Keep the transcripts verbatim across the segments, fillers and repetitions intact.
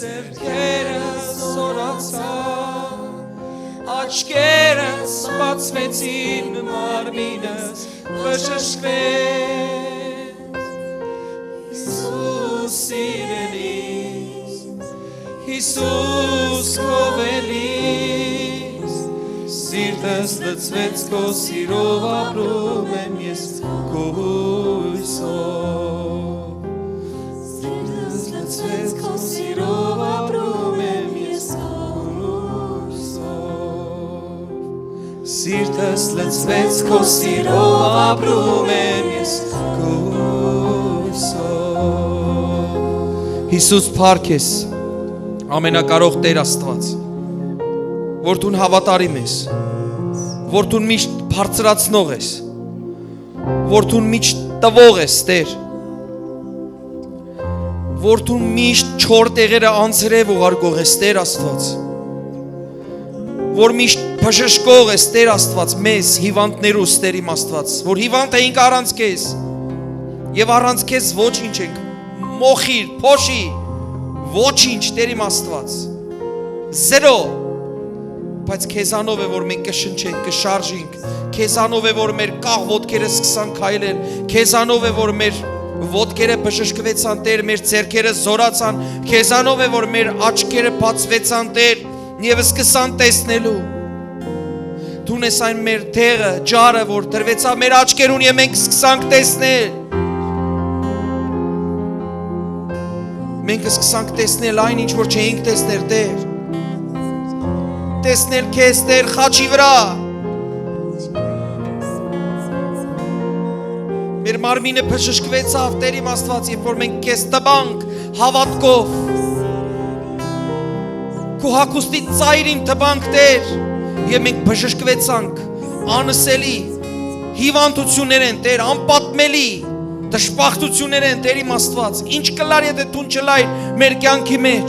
Ձեռքերս զօրացան, աչքերս բացուեցին, մարմինս բժշկվեց։ Յիսուս սիրելիս, Յիսուս քովելիս, սիրտս լցվեց քո սիրով, ապրում եմ ես քո հույսով։ Սիրտս լցվեց քո սիրով, ապրում եմ ես քո հույսով։ Սիրտս լցվեց քո սիրով, ապրում եմ ես քո հույսով։ Յիսուս, փառք ես, ամենակարող Տեր Աստուած, որ դուն հավատարիմ ես, որ դուն միշտ բարձրացնող ես, որ դուն միշտ տվող ես, Տեր, որ դուն միշտ չոր տեղերը անձրեւ ուղարկող ես, Տեր Աստուած, որ միշտ բժշկող ես, Տեր Աստուած, մեզ, հիվանդներուս, Տեր իմ Աստուած, որ հիվանդ էինք առանց քեզ եւ առանց քեզ ոչինչ ենք, մոխիր, փոշի, ոչինչ, Տեր իմ Աստուած, զերո, բայց քեզանով է, որ մենք կը շնչենք, կը շարժենք, քեզանով է, որ մեր կաղ ոտքերը սկսան քայլել, քեզանով է, որ մեր ոտքերը բժշկվեցան, Տեր, մեր ձեռքերը զօրացան, քեզանով է, որ մեր աչքերը բացվեցան, Տեր, եւ սկսան տեսնելու։ Դուն ես այն մեր դեղը, ջարը, որ դրուեցաւ մեր աչքերուն եւ մենք սկսանք տեսնել։ Մենք սկսանք տեսնել այն, ինչ որ չէինք տեսներ, Տեր։ Տեսնել քեզ, Տեր, խաչի վրայ։ Մեր մարմինը բժշկվեցաւ, Տեր իմ Աստուած, երբ որ մենք քեզ տպանք հաւատքով։ Քու հագուստի ծայրին տպանք, Տեր, եւ մենք բժշկվեցանք անսելի հիվանդություններէն, Տեր, անպատմելի դժբախտություններէն, Տեր իմ Աստուած, ինչ կ'ըլլար, եթէ դուն չըլլայր մեր կեանքի մէջ։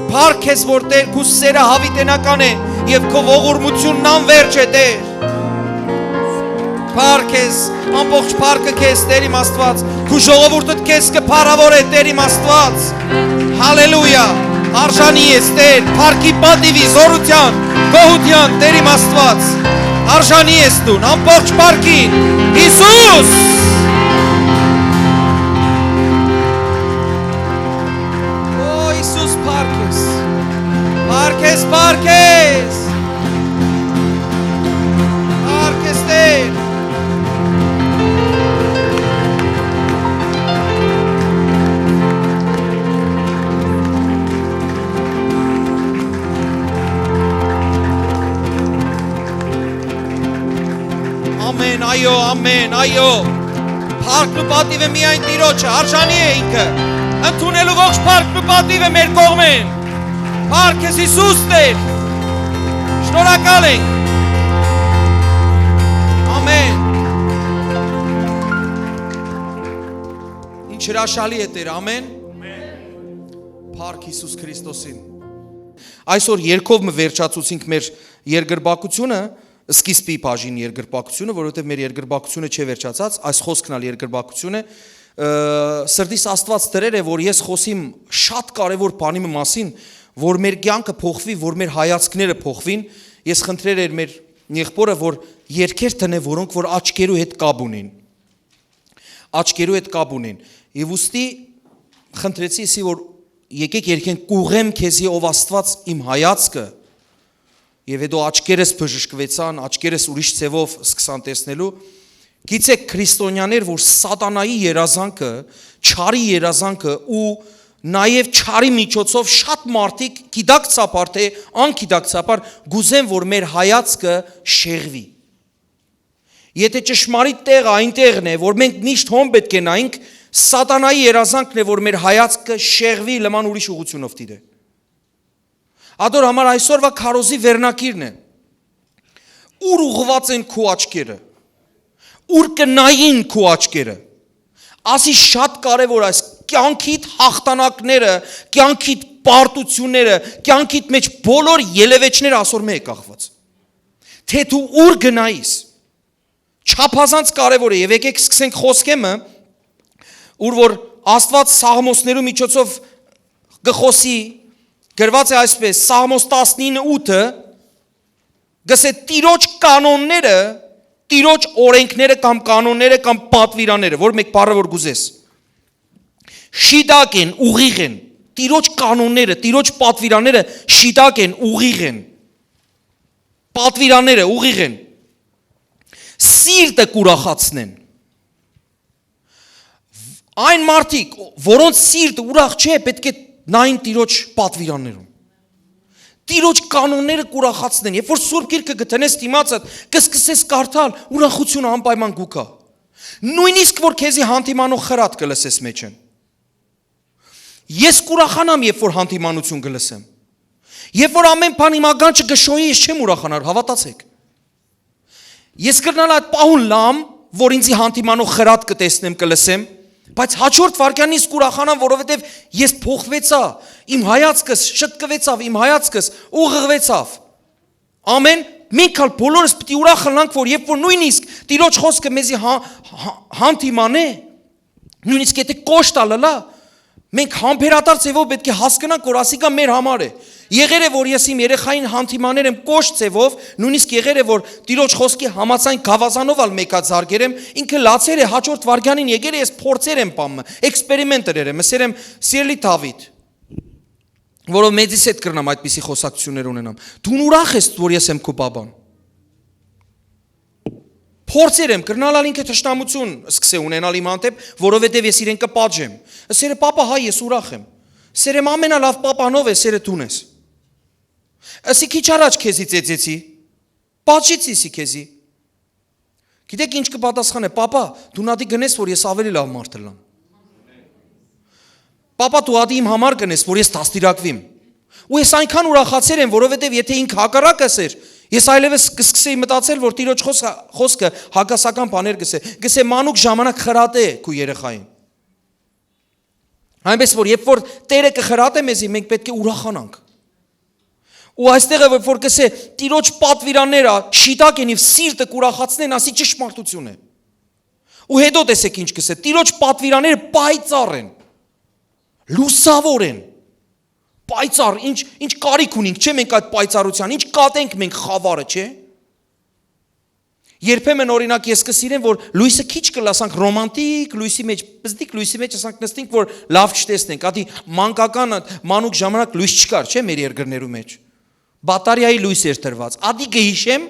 Փառք ես, որ, Տեր, քու սերը յաւիտենական է եւ քո ողորմութիւնն անվերջ է, Տեր։ Փառք ես, ամբողջ փառքը քեզ, Տեր իմ Աստուած, քու ժողովուրդդ քեզ կը փառաւորէ, Տեր իմ Աստուած։ Հալելույա, արժանի ես, Տեր, փառքի պատիւի, զօրութեան, գոհութեան, Տեր իմ Աստուած, արժանի ես դուն, ամբողջ փառքին, Յիսուս։ Օ, Յիսուս, փառք ես, փառք ես, փառք ես, փառք ես, Տեր։ Ամեն, այո, ամեն, այո։ Փառքն ու պատիւը միայն Տիրոջը, արժանի է ինքը։ Ընդունելու ողջ փառքն ու պատիւը մեր կողմէն։ Փառք ես, Յիսուս Տեր։ Շնորհակալ ենք։ Ամեն։ Ինչ հրաշալի է, Տեր, ամեն։ Փառք Յիսուս Քրիստոսին։ Այսօր երկով մը վերջացուցինք մեր երկրպագությունը, սկիզբի բաժին երկրպագությունը, որովհետեւ մեր երկրպագությունը չէ վերջացած, այս խօսքն ալ երկրպագություն է։ Ը, սրտիս Աստուած դրեր է, որ ես խօսիմ շատ կարեւոր բանի մը մասին, որ մեր կեանքը փոխուի, որ մեր հայացքները փոխուին։ Ես խնդրեր էր մեր եղբորը, որ երկեր դնէ, որոնք որ աչքերու հետ կապ ունին։ Աչքերու հետ կապ ունին։ Եւ ուստի խնդրեցի, ասի, որ եկեք երկենք, կուղեմ քեզի, ով Աստուած, իմ հայացքը, եւ հետո աչքերս բժշկվեցան, աչքերս ուրիշ ձևով սկսան տեսնելու։ Գիտեք, քրիստոնյաներ, որ սատանայի երազանքը, չարի երազանքը ու նաեւ չարի միջոցով շատ մարդիկ գիտակցաբար, թե անգիտակցաբար, գուզեն, որ մեր հայացքը շեղվի։ Եթե ճշմարիտ տեղը այնտեղն է, որ մենք միշտ հոն պէտք է նայենք, սատանայի երազանքն է, որ մեր հայացքը շեղվի, լման ուրիշ ուղղությունով դիտե։ Ադոր համար այսօրվա քարոզի վերնակիրն է։ Ո՞ւր ուղղված են քու աչքերը։ Ո՞ւր կը նային քու աչքերը։ Ասի շատ կարեւոր այս կեանքիդ հաղթանակները, կեանքիդ պարտությունները, կեանքիդ մեջ բոլոր ելևէջները ասոր մէ է կախված։ Թե դու ո՞ւր գնայիս, չափազանց կարեւոր է, եւ եկեք սկսենք խոսքեմը, ուր որ Աստուած սաղմոսներու միջոցով կը խօսի, գրուած է այսպէս, Սաղմոս տասնինը ութը, կ'ըսէ՝ Տիրոջ կանոնները, Տիրոջ օրէնքները կամ կանոնները կամ պատուիրանները, որ մէկ բառը որ կ'ուզես, շիտակ են, ուղիղ են։ Տիրոջ կանոնները, Տիրոջ պատուիրանները շիտակ են, ուղիղ են։ Պատուիրանները ուղիղ են։ Սիրտը կ'ուրախացնեն։ Այն մարդիկ, որոնց սիրտը ուրախ չէ, պէտք է նային Տիրոջ պատուիրաններուն։ Տիրոջ կանոնները կ'ուրախացնեն։ Երբ որ Սուրբ Գիրքը կը դնես դիմացդ, կը սկսես կարդալ, ուրախությունը անպայման կու գայ։ Նոյնիսկ որ քեզի հանդիմանող խրատ կը լսես մեջէն։ Ես կ'ուրախանամ, երբ որ հանդիմանություն կը լսեմ։ Երբ որ ամեն բան իմ ականջը կը շոյի, ես չեմ ուրախանար, հավատացեք։ Ես կրնալ այդ պահուն լամ, որ ինձի հանդիմանող խրատ կը տեսնեմ, կը լսեմ, բայց հաջորդ վայրկյանին ես կ'ուրախանամ, որովհետեւ ես փոխուեցայ, իմ հայացքս շտկուեցաւ, իմ հայացքս ուղղուեցաւ։ Ամեն, մենք ալ բոլորս պիտի ուրախանանք, որ երբ որ նոյնիսկ Տիրոջ խօսքը մեզի հա-, հա-, հանդիմանէ, նոյնիսկ եթե կոշտ ալ ըլլայ, մենք համբերատար ձևով պէտք է հասկնանք, որ ասիկա մեր համար է։ Եղեր է, որ ես իմ երեխային հանդիմաներ եմ կոշտ ձևով, նոյնիսկ եղեր է, որ Տիրոջ խօսքի համաձայն գաւազանով ալ մեկա զարգեր եմ, ինքը լացեր է, հաջորդ վայրկյանին եկեր է, ես փորձեր եմ բամը, էքսպերիմենտեր եմ, ըսեր եմ՝ «Սիրելի Դաւիթ», որով մեզիս հետ կրնամ այդպիսի խոսակցություններ ունենամ, դուն ուրախ ես, որ ես եմ քու պապան։ Փորձեր եմ, կրնալ ալ ինքը թշնամություն սկսե ունենալ իմ հանդեպ, որովհետեւ ես իրեն կը պատժեմ։ Ըսեր է՝ «Պապա, հայ, ես ուրախ եմ»։ Ըսեր եմ՝ «Ամենալաւ պապանով է, սերը դուն ես»։ Ըսի՝ «Քիչ առաջ քեզի ծեծեցի, պատժեցի սի քեզի»։ Գիտեք ինչ կը պատասխանէ։ «Պապա, դու նատի գնես, որ ես ավելի լաւ մարդ ըլլամ։ Պապա, դու ատի իմ համար կնես, որ ես դաստիարակուիմ»։ Ու ես այնքան ուրախացեր եմ, որովհետեւ եթե ինք հակառակ ըսեր, ես այլեւս կսկսեի մտածել, որ Տիրոջ խոսքը, խոսքը հակասական բաներ կսե, կսե՝ «Մանուկ ժամանակ խրատէ քու երեխային»։ Այնպես որ, երբ որ Տերը կը խրատէ մեզի, մենք պէտք է ուրախանանք։ Ու այստեղ է, որ, որ կսե՝ «Տիրոջ պատուիրանները շիտակ են եւ սիրտը կ'ուրախացնեն», ասի ճշմարտություն է։ Ու հետո տեսեք ինչ կսե. «Տիրոջ պատուիրանները պայծառ են, լուսաւոր են»։ Պայծառ, ինչ, ինչ կարիք ունենք, չէ՞, մենք այդ պայծառության, ինչ կատենք մենք խավարը, չէ՞։ Երբեմն, օրինակ, ես կը սիրեմ, որ լոյսը քիչ կը լսանք ռոմանտիկ լոյսի մեջ, պզտիկ լոյսի մեջ, ասանք, նստենք, որ լաւ չտեսնենք։ Ատի մանկական, մանուկ ժամանակ լոյս չկար, չէ՞, մեր երկրներու մեջ։ Բատարիայի լոյս էր տրված։ Ատի կը յիշեմ,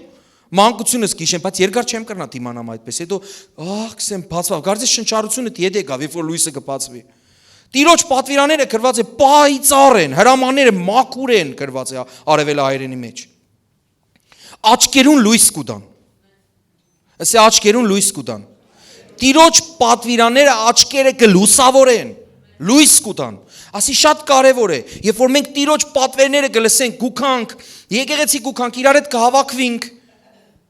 մանկությունս կը յիշեմ, բայց երկար չեմ կրնա դիմանամ այդպես։ Հետո, ահ, կսեմ, բացվա, կարծես շնչառությունը դիետ եկաւ, երբ որ լոյսը կը բացվի։ Տիրոջ պատվիրանները գրված է պայծառ են, հրամանները մաքուր են, գրված է արևելահայերենի մեջ։ Աչքերուն լոյս կու տան։ Ասե, աչքերուն լոյս կու տան։ Տիրոջ պատվիրանները աչքերը կը լուսաւորեն, լոյս կու տան։ Ասի շատ կարեւոր է, երբ որ մենք Տիրոջ պատվերները կը լսենք, կու գանք, եկեղեցի կու գանք, իրար հետ կը հավաքվինք,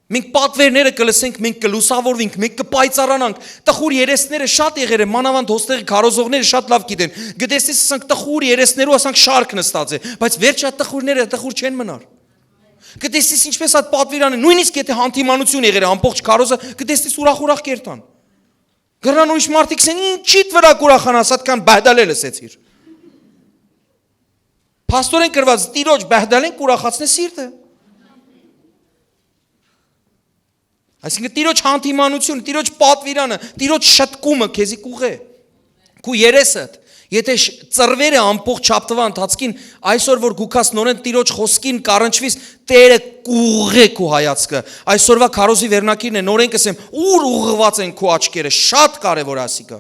մենք պատվերները կը լսենք, մենք կը լուսաւորվենք, մենք կը պայծառանանք։ Տխուր երեսները շատ եղեր են, մանավանդ հոստեղի քարոզողները շատ լաւ գիտեն։ Կտեսնես, ասանք, տխուր երեսներու, ասանք, շարք նստած է, բայց վերջը այդ տխուրները տխուր չեն մնար։ Կտեսնես ինչպես այդ պատվիրանը, նույնիսկ եթե հանդիմանություն եղեր ամբողջ քարոզը, կտեսնես ուրախ-ուրախ կերտան։ Կրնան ուրիշ մարդիկ ասեն, «Ինչիդ վրա կուրախանաս, այդքան բահդալե լսեցիր»։ Փաստորեն գրված, Տիրոջ բահդալեն կուրախացնե սիրտը։ Այսինքն, Տիրոջ հանդիմանությունը, Տիրոջ պատվիրանը, Տիրոջ շտկումը քեզի կուղղե։ Քու երեսդ, եթե շ-, ծռվեր է ամբողջ շաբթվա ընթացքին, այսօր որ գուքաս նորեն Տիրոջ խոսքին կառնչվիս, Տերը կուղղե քու հայացքը։ Այսօրվա քարոզի վերնակիրն է, նորեն կսեմ, ուր ուղղված են քու աչքերը, շատ կարևոր է ասիկա։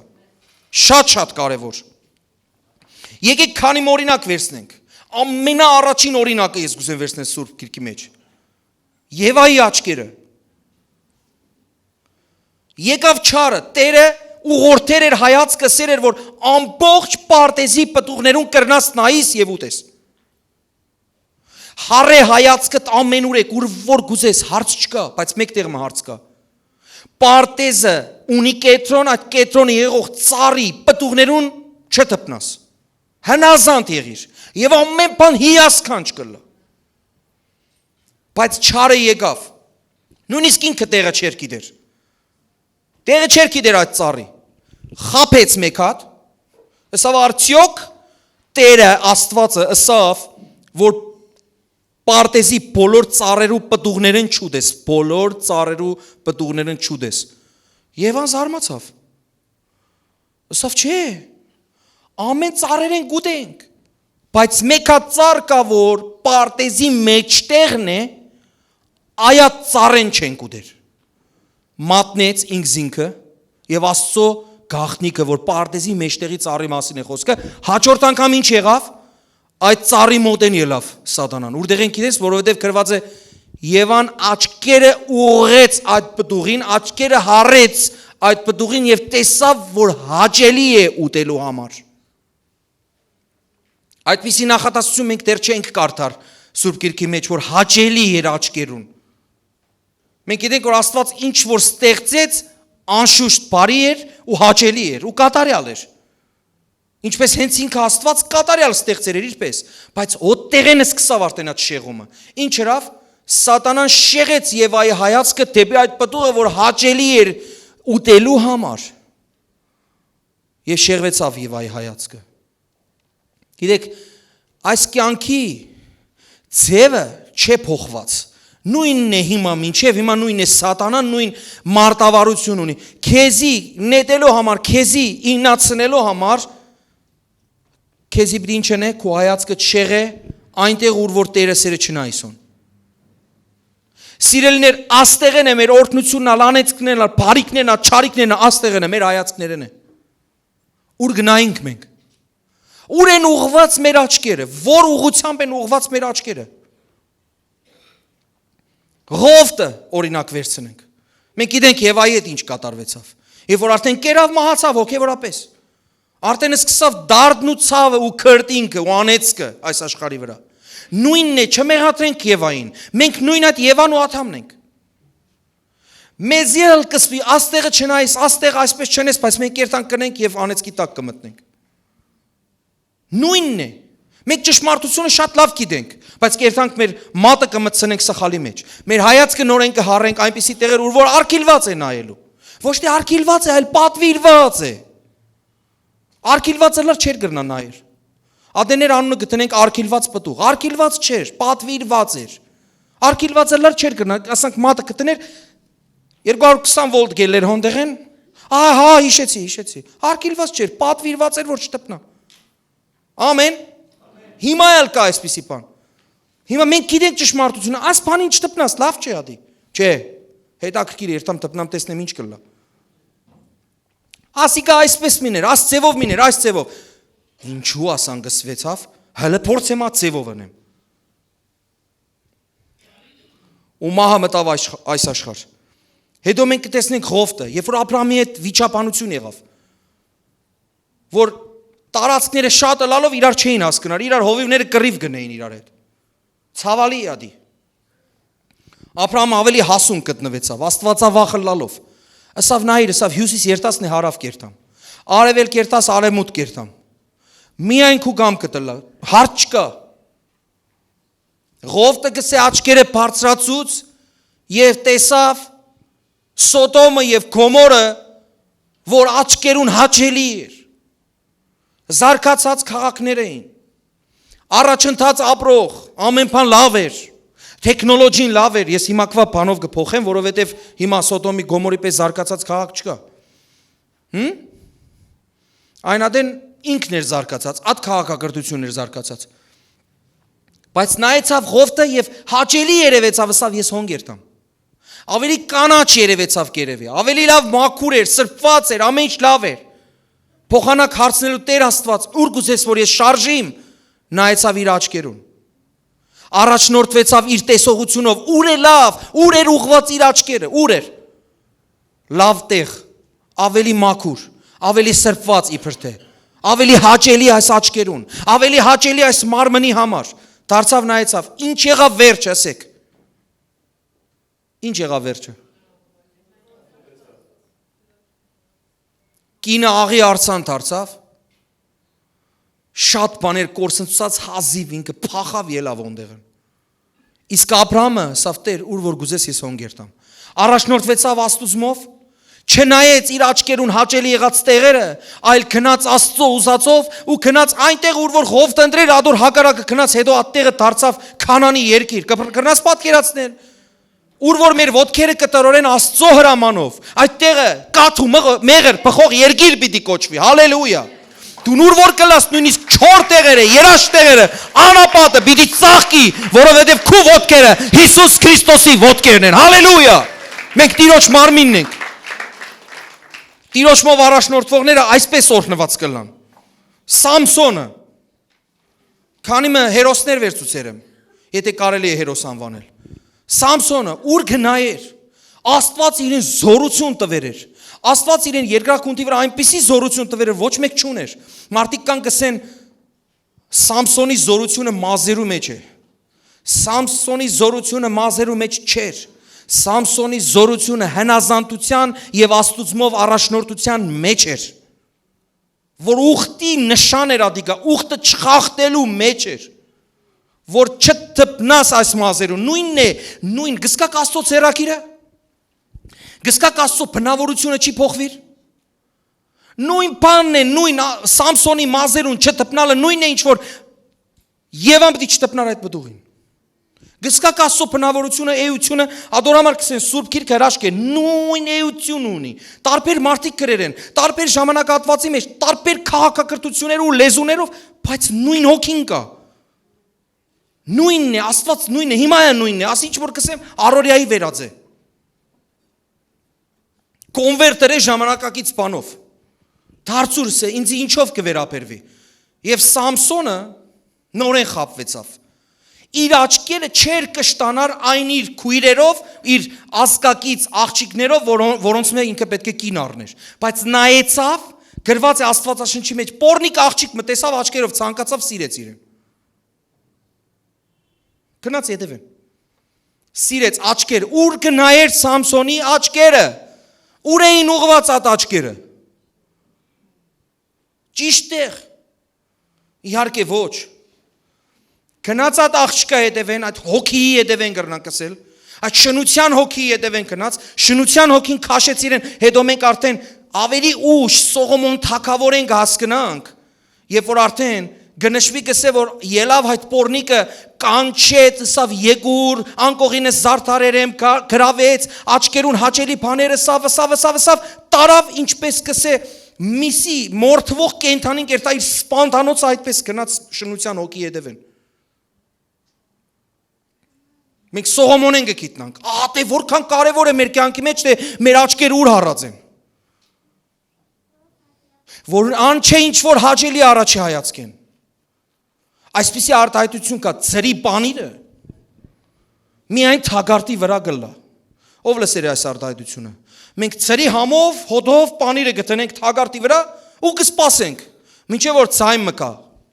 Շատ, շատ կարևոր։ Եկեք քանի մը օրինակ վերցնենք։ Ամենաառաջին օրինակը ես կուզեմ վերցնել Սուրբ Գիրքի մեջ։ Եվայի աչքերը։ Եկավ չարը, Տերը ուղղորդեր էր հայացքը, սեր էր, որ ամբողջ պարտեզի պտուղներուն կրնաս նայիս եւ ուտես։ Հառէ հայացքդ ամենուր եք, ուր որ գուզես, հարց չկա, բայց մեկ տեղ մը հարց կա։ Պարտեզը ունի կեդրոն, այդ կեդրոնը եղող ծառի պտուղներուն չտպնաս։ Հնազանդ եղիր, եւ ամեն բան հիասքանչ կլա։ Բայց չարը եկավ, նույնիսկ ինքը տեղը չէր գիտեր։ Տեղը չէր գիտեր այդ ծառի։ Խաբեց մեկ հատ, ըսավ. «Արդյոք Տերը Աստվածը ըսավ, որ պարտեզի բոլոր ծառերու պտուղներէն չուտես, բոլոր ծառերու պտուղներէն չուտես»։ Եվան զարմացաւ։ Ըսաւ. «Չէ, ամէն ծառերէն կուտենք, բայց մէկ հատ ծառ կայ, որ պարտեզի մէջտեղն է, այդ ծառէն չենք ուտեր»։ Մատնեց ինքզինքը եւ Աստուծոյ գաղտնիքը, որ պարտեզի մէջտեղի ծառի մասին է խօսքը, հաջորդ անգամ ինչ եղաւ։ Այդ ծառի մօտէն ելաւ Սատանան։ Ուրդեղէն գիտես, որովհետեւ գրուած է. «Եվան աչքերը ուղղեց այդ պտուղին, աչքերը յառեց այդ պտուղին եւ տեսաւ, որ հաճելի է ուտելու համար»։ Այդպիսի նախատասություն մենք դեռ չենք կարդար Սուրբ Գիրքի մեջ, որ հաճելի էր աչքերուն։ Մենք գիտենք, որ Աստուած ինչ որ ստեղծեց, անշուշտ բարի էր ու հաճելի էր ու կատարյալ էր։ Ինչպես հենց ինքը Աստուած կատարյալ ստեղծեր էր իրպես, բայց օտտեղէն սկսաւ արդեն այդ շեղումը։ Ինչ ըրաւ։ Սատանան շեղեց Եվայի հայացքը դէպի այդ պտուղը, որ հաճելի էր ուտելու համար, եւ շեղվեցաւ Եվայի հայացքը։ Գիտեք, այս կեանքի ձևը չէ փոխված։ Նոյնն է հիմա, մինչեւ հիմա նոյնն է, Սատանան նոյն մարտավարություն ունի։ Քեզի նետելու համար, քեզի իյնացնելու համար, քեզի պիտի ինչ ընէ, քու հայացքը չեղէ այնտեղ, ուր որ Տերը սերը չնայ սուն։ Սիրելիներ, աստեղէն է մեր օրհնությունն ալ, անեծքներն ալ, բարիքներն ալ, չարիքներն ալ, աստեղէն է, մեր հայացքներէն է։ Ուր գնայինք մենք։ Ո՞ւր են ուղղված մեր աչքերը, ո՞ր ուղղությամբ են ուղղված մեր աչքերը։ Ղովտը օրինակ վերցնենք։ Մենք գիտենք Եվայի հետ ինչ կատարուեցաւ։ Երբ որ արդեն կերաւ, մահացաւ հոգեորապես։ Արդեն սկսաւ դարդն ու ցաւը ու քրտինքը ու անեծքը այս աշխարհի վրայ։ Նոյնն է, չմեղադրենք Եվային։ Մենք նոյն այդ Եվան ու Ադամն ենք։ Մեզի ալ կսուի, «Աստեղը չնայես, աստեղը այսպես չնես», բայց մենք կերտանք կնենք եւ անեծքի տակ կմտնենք։ Նոյնն է։ Մենք ճշմարտությունը շատ լավ գիտենք, բայց կերտանք մեր մատը կմտցնենք սխալի մեջ։ Մեր հայացքը նորէն կհառենք այնպիսի տեղեր, ուր որ արգիլված է նայելու։ Ոչ թե արգիլված է, այլ պատուիրված է։ Արգիլված ըլլալ չէր կրնայ նայել։ Ատեներ անունը կդնենք արգիլված պտուղ։ Արգիլված չէր, պատուիրված էր։ Արգիլված ըլլալ չէր կրնայ, ասենք մատը կդներ, երկու հարյուր քսան վոլտ գելլեր հոնդեղեն։ Ահա, հիշեցի, հիշեցի։ Արգիլված չէր, պատուիրված էր, որ չտպնայ։ Ամեն։ Հիմա ալ կայ այսպիսի բան։ Հիմա մենք գիտենք ճշմարտությունը, այս բանին չտպնաս, լավ չէ ադի։ Չէ, հետաքրքիր, երթամ, տպնամ, տեսնեմ ինչ կլլայ։ Ասիկա այսպես մին էր, այս ձևով մին էր, այս ձևով։ Ինչու ասան գսվեցավ, հələ փորձեմ այդ ձևով ընեմ։ Ու մահը մտավ այս, այս աշխարհ։ Հետո մենք կտեսնենք Ղովտը, երբ որ Աբրահամի հետ վիճաբանություն եղավ, որ տարածքները շատ ըլալով իրար չէին հասկնար, իրար հովիվները կռիվ գնային իրար հետ։ Ցավալի ադի։ Աբրահամ ավելի հասուն գտնվեցավ, Աստուածավախ ըլալով։ Ըսաւ. «Նայիր», ըսաւ, «հիւսիս երթասն է, հարաւ կերթամ։ Արեւել կերթաս, արեւմուտք կերթամ։ Միայն քու կամքը տլա, հարց չկայ»։ Ղովտը գսե աչքերը բարձրացուց եւ տեսաւ Սոդոմը եւ Գոմորը, որ աչքերուն հաճելի էր։ Զարգացած քաղաքներ էին։ Առաջընթաց ապրող, ամեն բան լավ էր։ Տեխնոլոգին լավ էր, ես հիմա քվա բանով կփոխեմ, որովհետեւ հիմա Սոդոմի Գոմորի պես զարգացած քաղաք չկա։ Հմ։ Այն ատեն ինքն էր զարգացած, այդ քաղաքակրթությունն էր զարգացած։ Բայց նայեցավ Ղովտը եւ հաճելի երևեցավ, ըսաւ. «Ես հոն կերթամ»։ Ավելի կանաչ երևեցավ կերևի, ավելի լավ մաքուր էր, սրբված էր, ամեն ինչ լավ էր։ Փոխանակ հարցնելու. «Տեր Աստուած, ո՞ւր կուզես, որ ես շարժիմ»։ Նայեցավ իր աչքերուն։ Առաջնորդվեցավ իր տեսողությունով, ո՞ւր է լավ, ո՞ւր էր ուղղված իր աչքերը, ո՞ւր էր։ Լավ տեղ, ավելի մաքուր, ավելի սրբված իբր թե, ավելի հաճելի այս աչքերուն, ավելի հաճելի այս մարմնի համար։ Դարձավ, նայեցավ, ինչ եղավ վերջը, ասեք։ Ինչ եղավ վերջը։ Կինը աղի արձան դարձավ, շատ բաներ կորսնցուցած, հազիւ ինքը փախավ, ելավ օնդեղն։ Իսկ Աբրահամը ըսաւ. «Տեր, ո՞ւր որ կուզես, ես հոն կերթամ»։ Առաջնորդվեցավ Աստուծմով, չնայեց իր աչքերուն հաճելի եղած տեղերը, այլ գնաց Աստծո ուզածով ու գնաց այնտեղ, ուր որ Ղովտ ընտրեր, ատոր հակառակը գնաց, հետո ատտեղը դարձաւ Քանանի երկիր։ Կը բռնաս պատկերացնել, ուր որ մեր ոտքերը կը տրորեն Աստծո հրամանով, այդ տեղը կաթ ու մղ-, մեղր բխող երկիր պիտի կոչուի։ Հալելույա։ Դուն ուր որ կլաս, նույնիսկ չոր տեղերը, երաշ տեղերը, անապատը պիտի ծաղկի, որովհետև քու ոտքերը Յիսուս Քրիստոսի ոտքերն են։ Հալելույա։ Մենք Տիրոջ մարմինն ենք։ Տիրոջմով առաջնորդվողները այսպես օրհնված կլան։ Սամսոնը, քանի մը հերոսներ վերցուցեր եմ, եթե կարելի է հերոս անվանել։ Սամսոնը ուր գնայեր, Աստված իրեն զորություն տվեր էր։ Աստված իրեն երկրագունդի վրա այնպիսի զորություն տվեր էր, ոչ մեկ չուներ։ Մարդիկ կան կսեն, Սամսոնի զորությունը մազերու մեջ է։ Սամսոնի զորությունը մազերու մեջ չէր։ Սամսոնի զորությունը հնազանդության եւ Աստուծմով առաջնորդության մեջ էր, որ ուխտի նշան էր ադիկա, ուխտը չխախտելու մեջ էր, որ չդպնաս այս մազերուն։ Նույնն է, նույն, գսկակ Աստծո ձեռագիրը, գսկակ Աստծո բնավորությունը չի փոխվիր։ Նույն բանն է, նույն ա-, Սամսոնի մազերուն չդպնալը նույնն է, ինչ որ Եվան պիտի չդպնար այդ պտուղին։ Գսկակ Աստծո բնավորությունը, էությունը, ադոր համար կսեն Սուրբ Գիրքը հրաշք է, նույն էություն ունի։ Տարբեր մարդիկ գրեր են, տարբեր ժամանակահատվածի մեջ, տարբեր քաղաքակրթություններով ու լեզուներով, բայց նույն հոգին կա։ Նույնն է, Աստված նույնն է, հիմա է նույնն է, ասի ինչ որ կսեմ, առօրյայի վերած է։ Կոնվերտեր է ժամանակակից բանով։ Դարձուրս է, ինձ ինչով կը վերաբերվի։ Եվ Սամսոնը նորեն խաբվեցավ։ Իր աչքերը չէր կշտանար այն իր քույրերով, իր ազգակից աղջիկներով, որոն-, որոնց մէջ ինքը պէտք է կին առներ։ Բայց նայեցավ, գրված է Աստվածաշնչի մեջ, պոռնիկ աղջիկ մը տեսավ, աչքերով ցանկացավ, սիրեց իրեն։ Գնաց ետևէն։ Սիրեց աչքեր, ուր գնայեր Սամսոնի աչքերը, ուր էին ուղղված այդ աչքերը։ Ճիշտ տեղ։ Իհարկե ոչ։ Գնաց այդ աղջկա ետևէն, այդ հոգիի ետևէն կրնանք ասել, այդ շնության հոգիի ետևէն գնաց, շնության հոգին քաշեց իրեն, հետո մենք արդեն ավելի ուշ Սողոմոն թագավորեն կհասկնանք, երբ որ արդեն գնշվի կսե, որ ելավ այդ պոռնիկը, կանչեց, ըսավ եկուր, անկողինը զարդարեր եմ, կա-, գրավեց, աչքերուն հաճելի բաներ ըսավ, ըսավ, ըսավ, ըսավ, տարավ ինչպես կսե, միսի մորթվող կենդանին կերտա իր սպանդանոցը, այդպես գնաց շնության հոգի ետևէն։ Մենք Սողոմոնեն կը գիտնանք։ Ահա թե որքան կարևոր է մեր կյանքի մեջ, թե մեր աչքերը ուր հառած են։ Որ ան չէ ինչ որ հաճելի առաջի հայացքին։ Այսպիսի արտահայտություն կա, ծրի պանիրը միայն թագարտի վրա կլա։ Ո՞վ լսեր է այս արտահայտությունը։ Մենք ծրի համով, հոդով պանիրը կտնենք թագարտի վրա ու կսպասենք, մինչև որ ձայն մը կա։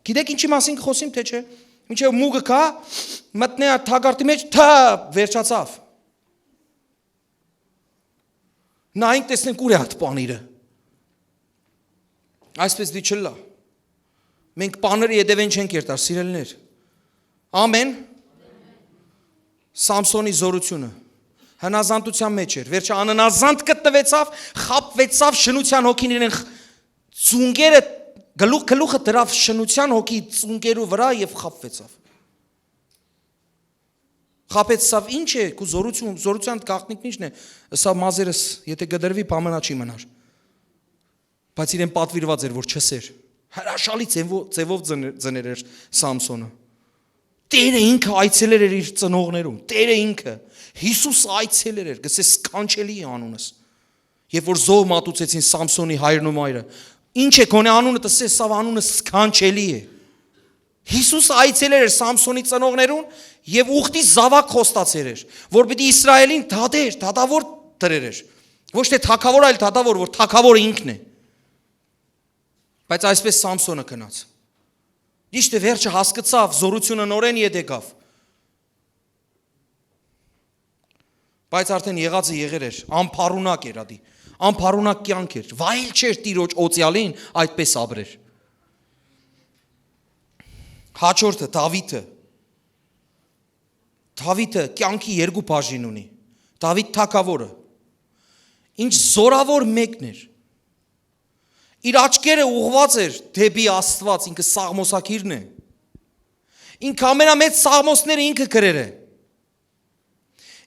Գիտեք ինչի մասին կխոսեմ, թե չէ։ Մինչև մուկը կա, մտնե այդ թագարտի մեջ, թա, վերջացավ։ Նայենք, տեսնենք ուր է այդ պանիրը։ Այսպես դի չլա։ Մենք պանիրը ետևեն չենք երթար, սիրելիներ։ Ամեն։ Սամսոնի զորությունը հնազանդության մեջ էր։ Վերջը անհնազանդ գտնվեցավ, խաբվեցավ, շնության հոգին իրեն խ-, ծունկերը, գլուխ-, գլուխը դրավ շնության հոգի ծունկերու վրա և խաբվեցավ։ Խաբեցավ, ինչ է, քու զորություն, զորության գաղտնիքն ինչն է, ըսա մազերս, եթե կդրվի, պամենա չի մնար։ Բայց իրեն պատվիրված էր, որ չսեր։ Հրաշալի ձևո-, ձևով ձն-, ձներ էր Սամսոնը։ Տերը ինքը այցելեր էր իր ծնողներուն, Տերը ինքը, Յիսուսը այցելեր էր, գսե սքանչելի է անունս։ Երբ որ զոհ մատուցեցին Սամսոնի հայրն ու մայրը, ինչ է գոնե անունը, տսե սավ անունը սքանչելի է։ Յիսուսը այցելեր էր Սամսոնի ծնողներուն և ուխտի զավակ խոստացեր էր, որ պիտի Իսրայելին դատեր, դատավոր դրեր էր։ Ոչ թե թագավոր, այլ դատավոր, որ թագավորը ինքն է։ Բայց այսպես Սամսոնը գնաց։ Ճիշտ է, վերջը հասկցավ, զորությունը նորեն ետ եկավ։ Բայց արդեն եղածը եղեր էր, անփառունակ էր ադի, անփառունակ կյանք էր, վայել չէր Տիրոջ օծյալին այդպես ապրեր։ Հաջորդը, Դավիթը։ Դավիթը կյանքի երկու բաժին ունի։ Դավիթ թագավորը։ Ինչ զորաւոր մեկն էր։ Իր աչքերը ուղղուած էր դէպի Աստուած, ինքը սաղմոսագիրն է։ Ինքը ամենամեծ սաղմոսները ինքը գրեր է։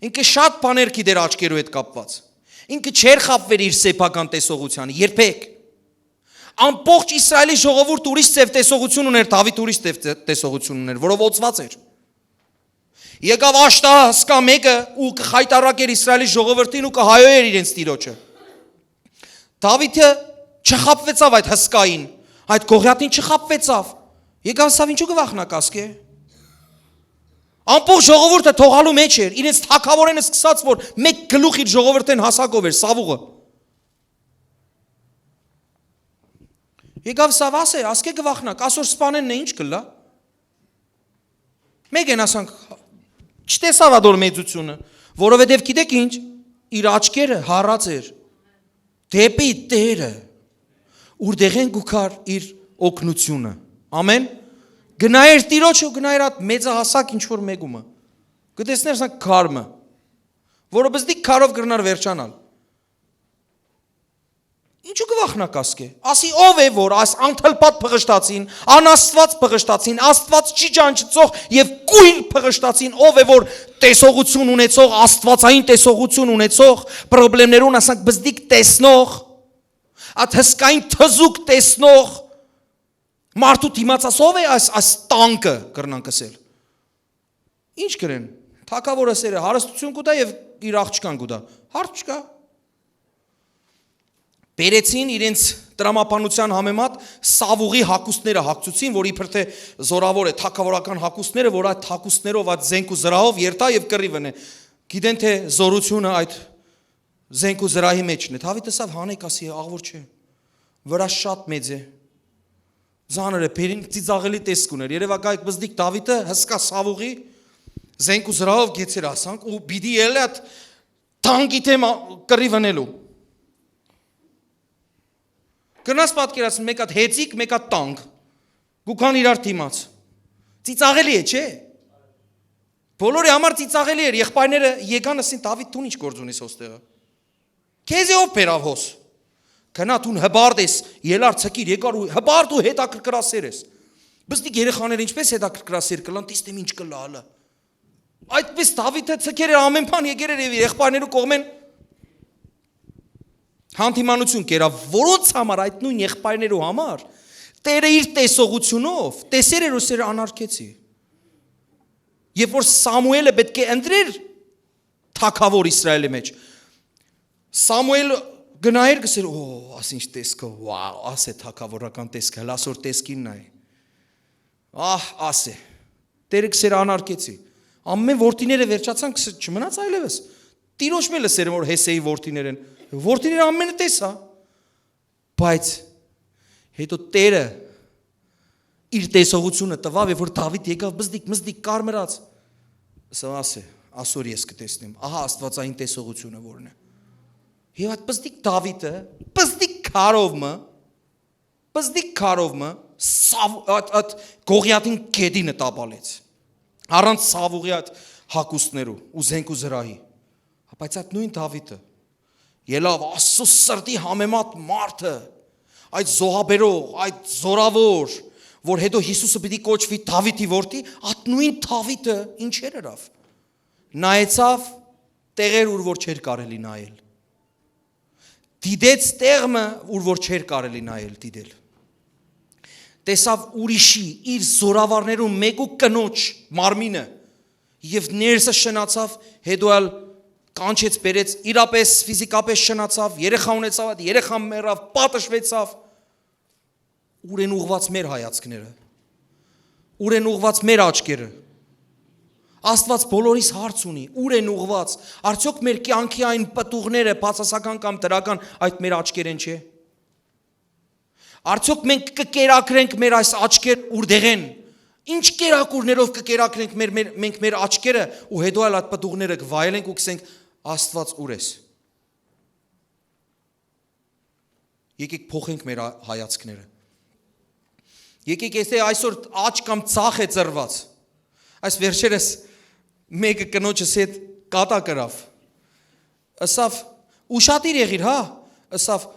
Ինքը շատ բաներ գիտեր աչքերու հետ կապուած։ Ինքը չէր խաբուեր իր սեփական տեսողությանը, երբեք։ Ամբողջ Իսրայէլի ժողովուրդ ուրիշ ձեւ տեսողութիւն ունէր, Դաւիթ ուրիշ ձեւ տե-, տեսողութիւն ունէր, որով օծուած էր։ Եկաւ աշտահասկայ մէկը ու կը խայտառակէր Իսրայէլի ժողովրդին ու կը հայոյէր իրենց Տիրոջը։ Դաւիթը չխաբուեցաւ այդ հսկային, այդ Գողիաթին չխաբուեցաւ։ Եկաւ ըսաւ. «Ինչու կը վախնաք, ասկէ»։ Ամբողջ ժողովուրդը թողալու մէջ էր, իրենց թագաւորէն սկսած, որ մէկ գլուխ իր ժողովրդէն հասակով էր, Սաւուղը։ Եկաւ ըսաւ. «Ասէ, ասկէ կը վախնաք, ասոր սպանեն նե, ինչ կ'ըլլայ»։ Մէկէն ասանք, չտեսաւ ատոր մեծութիւնը, որովհետեւ գիտէք ինչ, իր աչքերը հառած էր դէպի Տէրը, ուրտեղէն կու գար իր օգնութիւնը։ Ամէն։ Գնայր Տիրոջը ու գնայր այդ մեծահասակ ինչ որ մեկումը։ Կը տեսներ սա քարմը, որը բզդիկ քարով կրնար վերջանալ։ «Ինչու կը վախնաք, ասկէ»։ Ասի, ով է որ այս անդլպատ փղշտացին, անաստուած փղշտացին, Աստուած չի ճանչցող եւ կույր փղշտացին, ով է որ տեսողութիւն ունեցող, աստուածային տեսողութիւն ունեցող, պրոբլեմներուն ասանք բզդիկ տեսնող, այդ հսկային թզուկ տեսնող մարդու դիմաց, ասի, ով է այս, այս տանկը, կրնանք ասել։ Ինչ կրեն։ Թագաւորը սերը հարստութիւն կու տայ եւ իր աղջկան կու տայ։ Հարց չկա։ Բերեցին իրենց տրամաբանության համեմատ Սաւուղի հագուստները հագցուցին, որ իբր թե զորաւոր է, թագաւորական հագուստները, որ այդ հագուստներով, այդ զենք ու զրահով երթայ եւ կռիվ ընէ։ Գիտեն, թե զորութիւնը այդ զենք ու զրահի մէջն է։ Դաւիթ ըսաւ. «Հանեք, ասի, աղուոր չէ։ Վրաս շատ մեծ է։ Ծանր է, բերին ծիծաղելի տեսք ունէր»։ Երեւակայ բզդիկ Դաւիթը հսկայ Սաւուղի զենք ու զրահով գեցեր, ասանք, ու պիտի ելլէ այդ տանկի դէմ ա-, կռիվ ընելու։ Կրնաս պատկերացնել, մէկ հատ հեծիկ, մէկ հատ տանկ։ Կու գան իրար դիմաց։ Ծիծաղելի է, չէ՞։ Բոլորի համար ծիծաղելի էր։ Եղբայրները եկան, ըսին. «Դաւիթ, դուն ի՞նչ գործ ունիս հոստեղը։ Քեզի ո՞վ բերաւ հոս։ Գնա, դուն հպարտ ես, ելար, ցկիր, եկար ու հպարտ ու հետաքրքրասեր ես»։ Բզդիկ երեխաները ինչպես հետաքրքրասեր կ'ըլլան, տեսնեմ ինչ կ'ըլլայ ալը։ Այդպես Դաւիթը ցկեր էր ամեն բան, եկեր էր եւ իր եղբայրներու կողմէն հանդիմանութիւն կերաւ, որոնց համար, այդ նոյն եղբայրներու համար, Տէրը իր տեսողութիւնով տեսեր էր ու սեր անարգեցի։ Երբ որ Սամուէլը պէտք է ընտրեր թագաւոր Իսրայէլի մէջ, Սամուէլ գնայր, գսեր. «Ո, աս ինչ տեսքը, վաու, ասէ թագաւորական տեսքը, հլա սոր տեսքին նայ։ Ահ, ասէ»։ Տէրը գսեր. «Անարգեցի»։ Ամեն որդիները վերջացան, գսեր, չմնաց այլեւս։ Տիրոջ մէ լսեր, որ Հեսեի որդիներեն, որդիները ամենը տեսա։ Բայց հետո Տէրը իր տեսողութիւնը տուաւ, եւ որ Դաւիթ եկաւ բզդիկ, մզդիկ, կարմրած, ասաւ. «Ասէ, ասոր ես կը տեսնեմ, ահա աստուածային տեսողութիւնը որն է»։ Եվ այդ բզդիկ Դաւիթը, բզդիկ քարով մը, բզդիկ քարով մը, Սաւ-, այդ, այդ Գողիաթին գետինը տապալեց, առանց Սաւուղի այդ հագուստներու ու զենք ու զրահի։ Բայց այդ նոյն Դաւիթը ելաւ Աստծո սրտի համեմատ մարդը, այդ զոհաբերող, այդ զորաւոր, որ հետո Յիսուսը պիտի կոչուի Դաւիթի որդի, այդ նոյն Դաւիթը ինչեր ըրաւ։ Նայեցաւ տեղեր, ուր որ չէր կարելի նայել։ Դիտեց տեղ մը, ուր որ չէր կարելի նայել, դիտել։ Տեսաւ ուրիշի, իր զորավարներուն մէկու կնոջ մարմինը եւ ներսը շնացաւ, հետո ալ կանչեց, բերեց, իրապես ֆիզիկապես շնացաւ, երեխա ունեցաւ, այդ երեխան մեռաւ, պատժուեցաւ։ Ո՞ւր են ուղղված մեր հայացքները, ո՞ւր են ուղղված մեր աչքերը։ Աստված բոլորիս հարց ունի, ո՞ւր են ուղղված։ Արդյոք մեր կյանքի այն պտուղները, բացասական կամ դրական, այդ մեր աչքերեն չէ՞։ Արդյոք մենք կը կերակրենք մեր այս աչքեր ուրդեղեն։ Ինչ կերակուրներով կը կերակրենք մեր, մեր, մենք մեր աչքերը ու հետո ալ այդ պտուղները կվայելենք ու կսենք. «Աստված, ո՞ւր ես»։ Եկեք փոխենք մեր ա-, հայացքները։ Եկեք, եթե այսօր աջ կամ ցախ է ծռված, այս վերջերս մեկը կնոջս հետ կատակ ըրաւ, ըսաւ. Ուշադիր եղիր, հա, ըսաւ,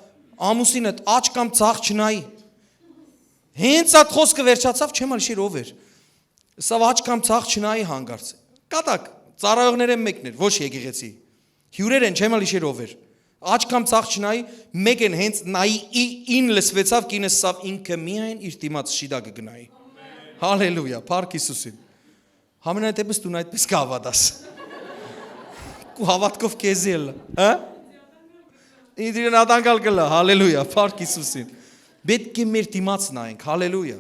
ամուսինդ աջ կամ ձախ չնայի։ Հենց այդ խոսքը վերջացաւ, չեմ ալ իշեր ով էր։ Ըսաւ, աջ կամ ձախ չնայի հանկարծ։ Կատակ, ծառայողներէն մեկն էր, ոչ եկեղեցի։ Հիւրեր են, չեմ ալ իշեր ով էր։ Աջ կամ ձախ չնայի, մեկն հենց նայի ի, ին լսուեցաւ, կինը ըսաւ, ինքը միայն իր դիմաց շիտակը կնայի։ Հալելույա, փառք Յիսուսին։ Համենայն դեպս դուն այդպես կհաւատաս։ Քու հաւատքով քեզի ըլլայ, հա՞։ Ինձ իրեն ատանկալ կլա, հալելույա, փառք Յիսուսին։ Պետք է մեր դիմաց նայենք, հալելույա։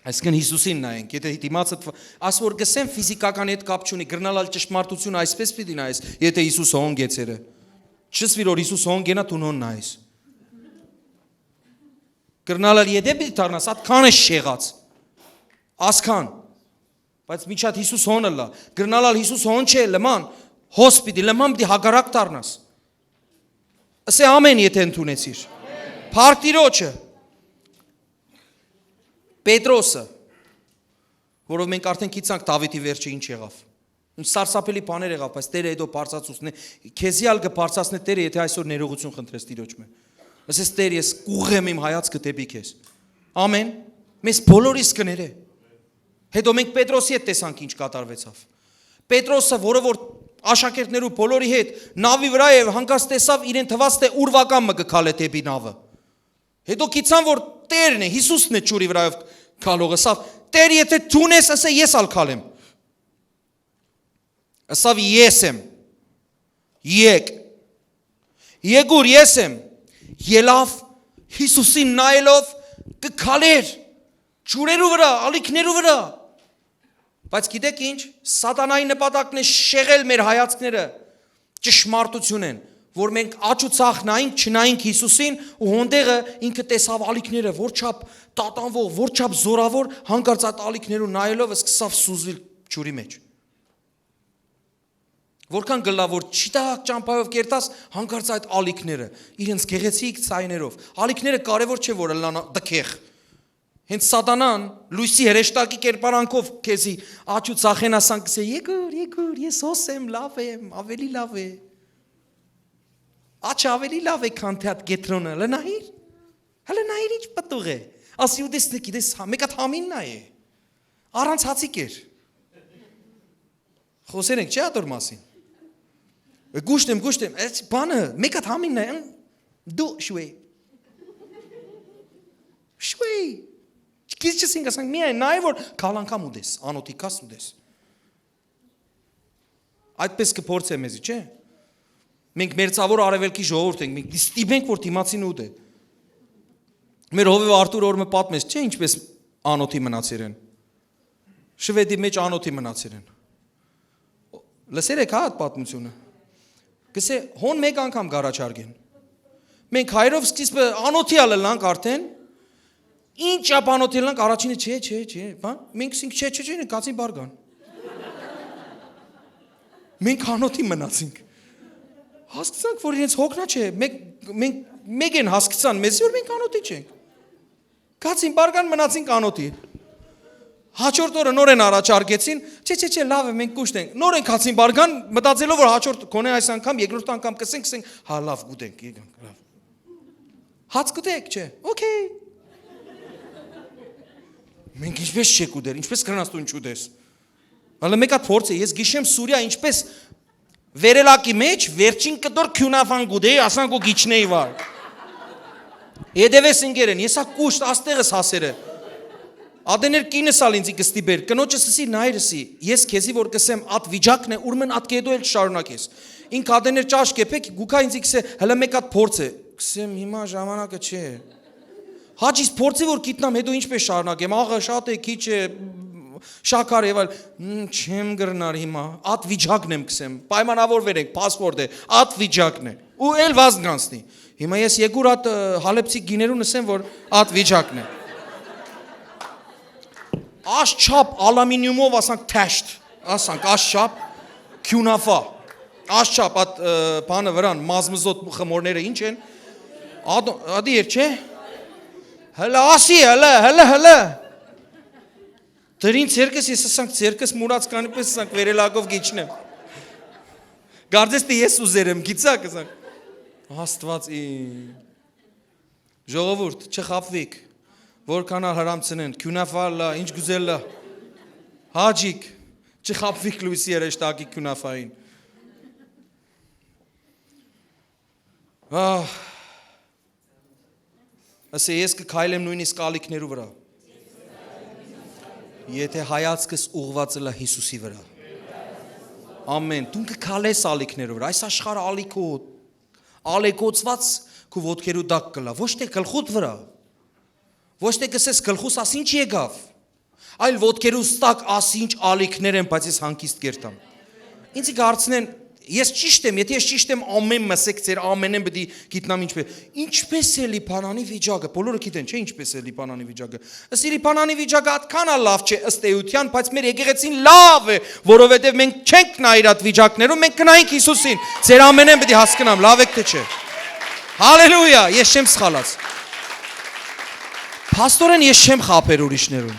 Այսինքն Յիսուսին նայենք, եթե դիմացդ, աս որ կսեմ ֆիզիկական հետ կապ չունի, կրնալ ալ ճշմարտությունը այսպես պիտի նայես, եթե Յիսուս հոն գեցերը։ Չսվիր որ Յիսուս հոն գենա, դուն հոն նայես։ Կրնալ ալ եթե պիտի դառնաս, ատքան ես շեղած։ Ասքան։ Բայց միջատ Յիսուս հոն ըլլա։ Կրնալ ալ Յիսուս հոն չէ, լման, հոս պիտի, լման պիտի հակառակ դառնաս։ Ասե ամեն, եթե ընդունեցիր։ Փառք Տիրոջը։ Պետրոսը, որով մենք արդեն գիտցանք Դավիթի վերջը ինչ եղավ։ Ինչ սարսափելի բաներ եղավ, բայց Տերը հետո բարձրացուցնէ, քեզի ալ կը բարձրացնէ Տերը, եթե այսօր ներողություն խնդրես Տիրոջ մէ։ Ասես, «Տեր, ես կուղեմ իմ հայացքը դեպի քեզ»։ Ամեն։ Մեզ բոլորիս կներէ։ Հետո մենք Պետրոսի հետ տեսանք ինչ կատարվեցաւ։ Պետրոսը, որը որ աշակերտներու բոլորի հետ նավի վրայ է, հանկարծ տեսաւ իրեն թվաց, թէ ուրվական մը կը քալէ դեպի նավը։ Հետո գիտցան, որ Տերն է, Յիսուսն է ջուրի վրայով քալող, ըսաւ, «Տեր, եթե դուն ես, ասե ես ալ քալեմ»։ Ըսաւ, «Ես եմ, եկ, եկուր, ես եմ»։ Ելաւ, Յիսուսին նայելով կը քալէր ջուրերու վրայ, ալիքներու վրայ։ Բայց գիտեք ինչ, սատանայի նպատակն է շեղել մեր հայացքները ճշմարտությունեն, որ մենք աջ ու ցախ նայենք, չնայենք Յիսուսին, ու հոնդեղը ինքը տեսաւ ալիքները, որ չափ տատանվող, որ չափ զորավոր, հանկարծ այդ ալիքներուն նայելով սկսավ սուզիլ ջուրի մեջ։ Որքան գլա որ չիտակ ճամբայով կերտաս, հանկարծ այդ ալիքները, իրենց գեղեցիկ ցայներով, ալիքները կարևոր չէ որ ըլլան դքեղ։ Հենց սատանան լույսի հրեշտակի կերպարանքով քեզի աջ ու ցախեն ասան կսե, «Եկուր, եկուր, ես հոս եմ, լաւ եմ, ավելի լաւ է»։ Աջ ավելի լաւ է, քան թե այդ կեդրոնը, հլը նայիր, հլը նայիր ինչ պտուղ է։ Ասի ու տեսնեք, գիտես, հա, մեկ հատ համին նայ է, առանց հացի կեր։ Խոսեր ենք, չէ՞, ատոր մասին։ Գուշտ եմ, գուշտ եմ, այս բանը, մեկ հատ համին նայ, ն-, դու շուե։ Շուե։ Քիչ չսինք ասանք, միայն նայ որ քալ անգամ ուտես, անոթի կաս ուտես։ Այդպես կփորձե մեզի, չէ՞։ Մենք մերձավոր արևելքի ժողովուրդ ենք, մենք ստիպենք որ դիմացին ուտե։ Մեր հովիվ Արթուր օր մը պատմեց, չէ՞, ինչպես անոթի մնացեր են։ Շվեդի մեջ անոթի մնացեր են։ Լսեր եք, հա, այդ պատմությունը։ Կսե, հոն մեկ անգամ կառաջարկեն։ Մենք հայրով սկիզբը անոթի ալ ըլանք արդեն։ Ինչ ա բանոթի ըլանք, առաջինը, չէ, չէ, չէ, բան, մենք ասենք, չէ, չէ, չէ, կացին բարգան։ Մենք անոթի մնացինք։ Հասկցանք, որ իրենց հոգնա չէ, մենք, մենք, մեկ են հասկցան մեզ, որ մենք անոթի չենք։ Կացին բարգան, մնացինք անոթի։ Հաջորդ օրը նորեն առաջարկեցին, «Չէ, չէ, չէ, լավ է, մենք կուշտ ենք»։ Նորեն կացին բարգան, մտածելով որ հաջորդ, գոնե այս անգամ, երկրորդ անգամ կսենք, կսենք, «Հա, լավ, կուտենք, եկանք, լավ»։ Հաց կուտեք, չէ՞։ Okay։ Մենք ինչպես չեք ուտեր, ինչպես կրնաս դու ինչ ուտես։ Հələ մեկ հատ փորձ է, ես գիշեմ Սուրիա ինչպես վերելակի մեջ վերջին կտոր քյունաֆան կուտեի, ասանք ու գիչնեի վար։ Հետևես ընկերեն, ես ա կուշտ աստեղս հասերը։ Ադեներ կինս ալ ինձի կստիպեր, կնոջս ըսի, նայր ըսի, ես քեզի որ կսեմ ատ վիճակն է, ուրմն ատ կեդո էլ չշարունակես։ Ինք ադեներ ճաշ կեփեք, գուքա ինձի կսե, հələ մեկ հատ փորձ է։ Կսեմ, հիմա ժամանակը չէ։ Հաճ իս փորձի որ գիտնամ, հետո ինչպես շարունակեմ, աղը շատ է, քիչ է, շաքար եւ այլ, «Մ, չեմ կրնար հիմա, ատ վիճակն եմ», կսեմ, պայմանավորվեր ենք, փասպորտ է, ատ վիճակն է, ու էլ վազն կանցնի։ Հիմա ես եկուր ատ, ը, հալեբցի գիներուն ասեմ, որ ատ վիճակն է։ Աս չափ ալամինիումով ասանք թեշտ, ասանք, աս չափ քյունաֆա, աս չափ ատ, ը, բանը վրան, մազմզոտ խմորները ինչ են, ադո-, ադի էր, չէ՞։ Հələ ասի, հələ, հələ, հələ։ Դրին ցերկս, ես ասանք, ցերկս մուրած կանի պես ասանք, վերելակով գիչնեմ։ Կարծես թե ես ուզեր եմ, գիցակ, ասանք։ Աստուած իմ։ Ժողովուրդ, չխաբուիք։ Որքան ալ հրամցնեն, քիւնաֆա ըլլայ, ինչ կ'ուզէ ըլլայ։ Հաճիկ, չխաբուիք լոյսի հրեշտակի քիւնաֆային։ Ահ, ասէ, ես կը քայլեմ նոյնիսկ ալիքներու վրայ, եթե հայացքս ուղղուած ըլլայ Յիսուսի վրայ։ Ամեն, դուն կը քալես ալիքներու վրայ։ Այս աշխարհը ալիքոտ, ալեկոծուած քու ոտքերու տակ կ'ըլլայ, ոչ թէ գլխուդ վրայ, ոչ թէ կ'ըսես, «Գլխուս աս ինչ եկաւ», այլ, «Ոտքերուս տակ աս ինչ ալիքներ են, բայց ես հանգիստ կ'երթամ»։ Ինձ կը հարցնեն, ես ճիշդ եմ, եթե ես ճիշդ եմ, ամէն մսեք ձեր ամենէն պիտի գիտնամ ինչպէս։ Ինչպէս է Լիբանանի վիճակը, բոլորը գիտեն, չէ՞, ինչպէս է Լիբանանի վիճակը։ Ըսի, Լիբանանի վիճակը ատքան ալ լաւ չէ ըստ էութեան, բայց մեր եկեղեցին լաւ է, որովհետեւ մենք չենք նայիր այդ վիճակներուն, մենք կնայինք Յիսուսին։ Ձեր ամենէն պիտի հասկնամ, լաւ եք թէ չէ։ Հալելույա, ես չեմ սխալած։ Փաստորեն ես չեմ խաբեր ուրիշներուն։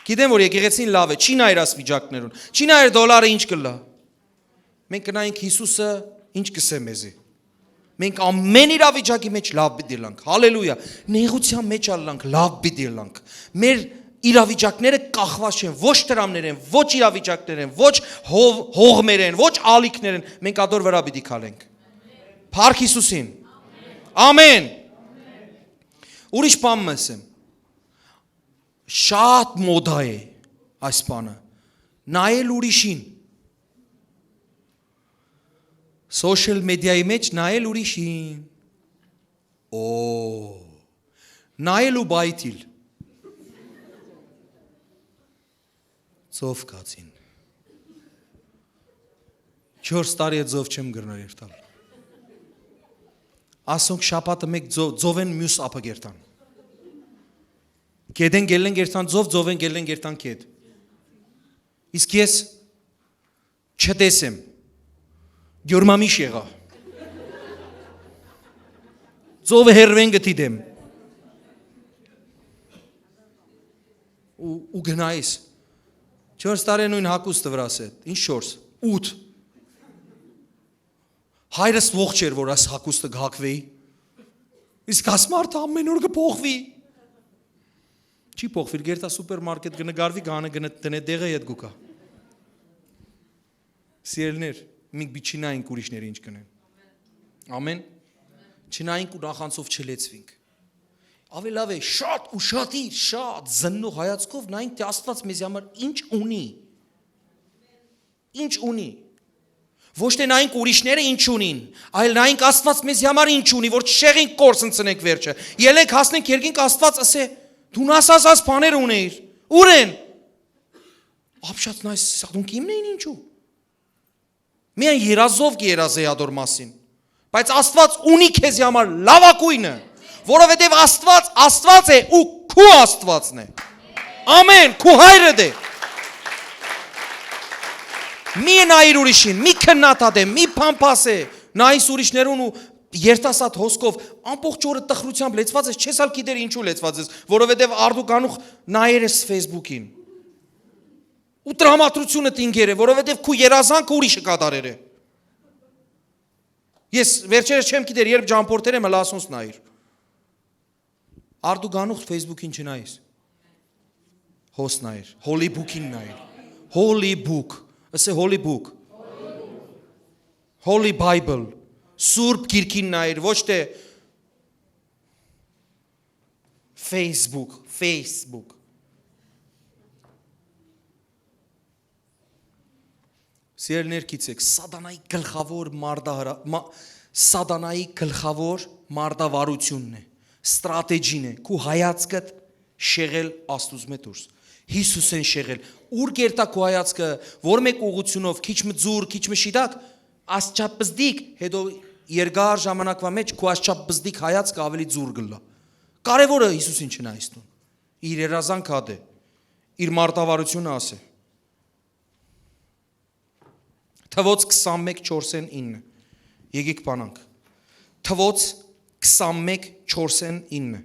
Գիտեմ, որ եկեղեցին լաւ է, չի նայիր այս վիճակներուն, չի նայիր դոլարը ինչ կ'ըլլայ։ Մենք կնայինք Յիսուսը ինչ կ'ըսէ մեզի։ Մենք ամեն իրավիճակի մեջ լաւ պիտի ըլլանք։ Հալելույա։ Նեղութեան մեջ ալ ըլլանք, լաւ պիտի ըլլանք։ Մեր իրավիճակները կախուած չեն, ոչ դրամներ են, ոչ իրավիճակներ են, ոչ հով-, հողմեր են, ոչ ալիքներ են։ Մենք ատոր վրայ պիտի քալենք։ Փառք Յիսուսին։ Ամեն։ Ուրիշ բան մը ասեմ։ Շատ մոդա է այս բանը։ Նայել ուրիշին։ Social media-ի մեջ նայել ուրիշին։ Օ, նայել ու պայթիլ։ Ծով կացին։ Չորս տարի է ծով չեմ կրնար երթալ։ Ասոնք շաբաթը մեկ ծով, ծովեն մյուս ափը կերթան։ Գետեն գելեն կերթան ծով, ծովեն գելեն կերթան գետ։ Իսկ ես չտեսեմ։ Գյորմամիշ եղա։ Ծովը հերվեն կը դիտեմ։ Ու, ու գնայիս։ Չորս տարի նոյն հագուստը վրաս է։ Ինչ չորս։ Ութ։ Հայրս ողջ էր, որ այս հագուստը կհագուի։ Իսկ այս մարդը ամեն օր կփոխուի։ Չի փոխուիր, գերտա սուպերմարկետ կը նկարուի, կանը կը տնէ, տեղը ետ կու գայ։ Սիրելիներ, մենք պիտի չնայինք ուրիշները ինչ կ'ընեն։ Ամեն։ Չնայինք ու նախանձով չլեցուինք։ Աւելի լաւ է, շատ ուշադիր, շատ զննող հայացքով նայենք, թէ Աստուած մեզի համար ինչ ունի։ Ինչ ունի։ Ոչ թէ նայենք ուրիշները ինչ ունին, այլ նայենք Աստուած մեզի համար ինչ ունի, որ չշեղենք, կորսնցնենք վերջը։ Ելենք հասնենք երկինք, Աստուած ըսէ, «Դուն ասած այս բաները ունեիր, ո՞ւր են»։ Ապշած նայ, սա դունք իմն էին ինչու։ Միայն երազով կ'երազեի ադոր մասին, բայց Աստուած ունի քեզի համար լավագույնը, որովհետև Աստուած Աստուած է ու քու Աստուածն է։ Ամեն, քու հայրդ է։ Մի նայիր ուրիշին, մի քննադատե, մի փամփասե, նայիս ուրիշներուն ու երթասատ հոսքով, ամբողջ օրը տխրությամբ լեցված ես, չես ալ գիտեր ինչու լեցված ես, որովհետև արդու գանուխ նայեր ես Facebook-ին։ Ու տրամադրությունը տինքեր է, որովհետև քու երազանքը ուրիշը կատարեր է։ Ես վերջերս չեմ գիտեր, երբ ճամփորդեր եմ, հլա ասոնց նայիր։ Արդու գանուխ Facebook-ին չնայես։ Հոս նայիր, Holy Book-ին նայիր։ Holy Book, ըսե Holy Book։ Holy Bible, Սուրբ Գիրքին նայիր, ոչ թե Facebook, Facebook։ Սիրելիներ, գիտեք, սատանայի գլխավոր մարտահրա-, մա-, սատանայի գլխավոր մարտավարությունն է, ստրատեգին է, քու հայացքդ շեղել Աստուծմէ դուրս, Յիսուսեն շեղել։ Ո՞ւր կերտա քու հայացքը, որ մեկ ուղղությունով, քիչ մը ձուր, քիչ մը շիտակ, ասչափ պզդիկ, հետո երկար ժամանակվա մեջ քու ասչափ պզդիկ հայացքը ավելի ձուր կ'ըլլայ։ Կարևորը Յիսուսին չնայես դուն։ Իր երազանքը ատե, իր մարտավարությունը ասե։ Թվոց քսանմեկ չորսեն ինը։ Եկեք բանանք։ Թվոց քսանմեկ չորսեն ինը։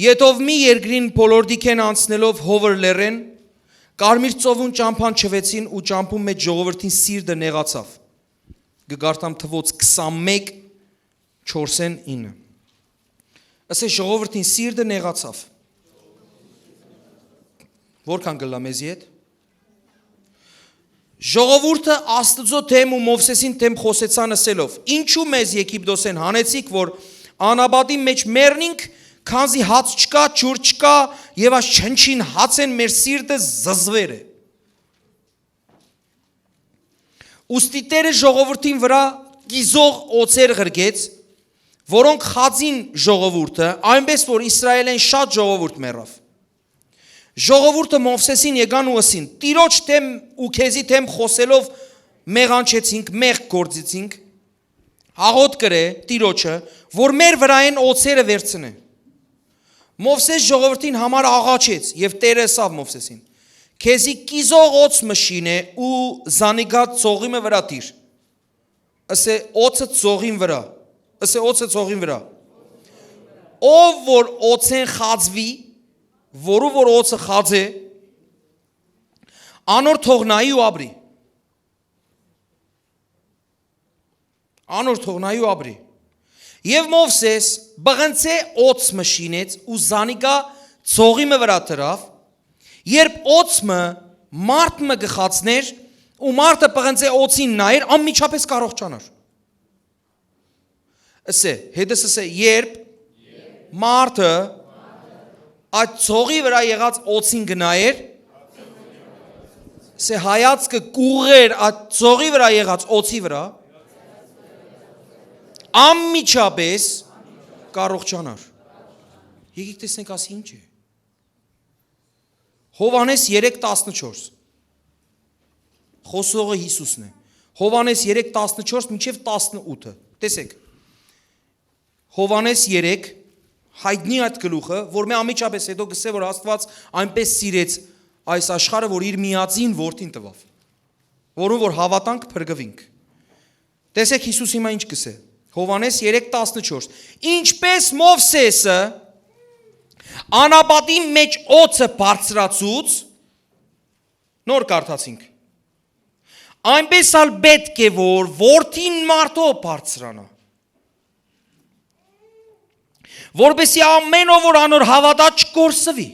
Եդովմի երկրին բոլոր դիքեն անցնելով Հովր լեռեն, Կարմիր ծովուն ճամփան չվեցին ու ճամփուն մեջ ժողովրդին սիրտը նեղացավ։ Կը կարդամ Թուոց քսանմէկ, չորսէն ինը։ Ասէ, ժողովրդին սիրտը նեղացաւ։ Որքան կ'ըլլայ մեզի հետ։ Ժողովուրդը Աստուծոյ դէմ ու Մովսէսին դէմ խօսեցան, ըսելով. «Ինչո՞ւ մեզ Եգիպտոսէն հանեցիք, որ անապատին մէջ մեռնինք, քանզի հաց չկայ, ջուր չկայ, եւ այս չնչին հացէն մեր սիրտը զզուեր է»։ Ուստի Տէրը ժողովուրդին վրայ կիզող օձեր ղրկեց, որոնք խածին ժողովուրդը, այնպէս որ Իսրայէլէն շատ ժողովուրդ մեռաւ։ Ժողովուրդը Մովսէսին եկան ու ըսին. «Տիրոջ դէմ ու քեզի դէմ խօսելով մեղանչեցինք, մեղք գործեցինք, աղօթք ըրէ Տիրոջը, որ մեր վրայէն օձերը վերցնէ»։ Մովսէս ժողովրդին համար աղաչեց եւ Տէրը ըսաւ Մովսէսին. «Քեզի կիզող օձ մը շինէ ու զանիկա ծողի մը վրայ դիր»։ Ըսէ, օձը ծողին վրայ։ Ըսէ, օձը ծողին վրայ։ Ով որ օձէն խածուի, որու որ օձը խած է, անոր թող նայի ու ապրի։ Անոր թող նայի ու ապրի։ Եւ Մովսէս պղնձէ օձ մը շինեց ու զանիկա ծողի մը վրայ դրաւ, երբ օձ մը մարդ մը կը խածնէր ու մարդը պղնձէ օձին նայեր, անմիջապէս կ'առողջանար։ Ըսէ, հետս ըսէ, երբ մարդը այդ ծողի վրայ եղած օձին կը նայեր, ըսէ, հայացքը կ'ուղղէր այդ ծողի վրայ եղած օձի վրայ, անմիջապէս կ'առողջանար։ Եկեք տեսնենք, ասի ինչ է։ Յովհաննէս երեք տասնչորս։ Խօսողը Յիսուսն է։ Յովհաննէս երեք տասնչորս մինչեւ տասնութը։ Տեսեք, Յովհաննէս երեք, յայտնի այդ գլուխը, որ մէ անմիջապէս հետո կ'ըսէ, որ Աստուած այնպէս սիրեց այս աշխարհը, որ իր միածին որդին տուաւ, որուն որ հաւատանք փրկուինք։ Տեսեք Յիսուս հիմա ինչ կ'ըսէ։ Յովհաննէս երեք տասնչորս։ Ինչպէս Մովսէսը անապատի մէջ օձը բարձրացուց, նոր կարդացինք, այնպէս ալ պէտք է որ որդին մարդոյ բարձրանայ, որպեսզի ամեն ով որ անոր հաւատայ չկորսուի,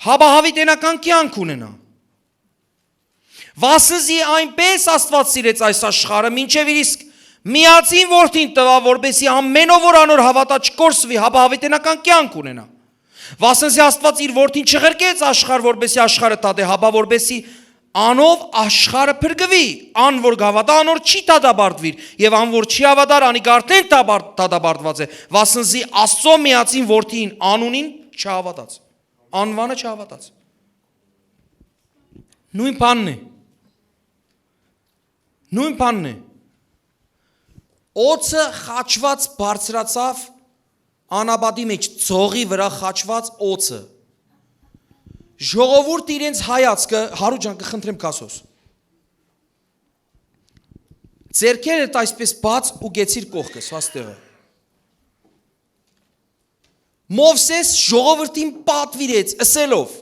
հապա յաւիտենական կեանք ունենայ։ Վասն զի այնպէս Աստուած սիրեց այս աշխարհը, մինչեւ իր իսկ միածին որդին տուաւ, որպեսզի ամեն ով որ անոր հաւատայ չկորսուի, հապա յաւիտենական կեանք ունենայ։ Վասն զի Աստուած իր որդին չղրկեց աշխարհ, որպեսզի աշխարհը դատէ, հապա որպեսզի անով աշխարհը փրկուի, ան որ կ'հաւատայ, անոր չի դատապարտուիր, եւ ան որ չի հաւատար, անիկա արդէն դատապարտ-, դատապարտուած է, վասն զի Աստուծոյ միածին որդին անունին չհաւատաց, անուանը չհաւատաց։ Նոյն բանն է։ Նոյն բանն է։ Օձը խաչուած բարձրացաւ անապատի մէջ, ծողի վրայ խաչուած օձը։ Ժողովուրդը իրենց հայացքը, Հարու ջան, կը խնդրեմ, կասես։ Ձեռքերդ այսպէս բաց ու կեցիր կողքս, հաստեղը։ Մովսէս ժողովրդին պատուիրեց, ըսելով.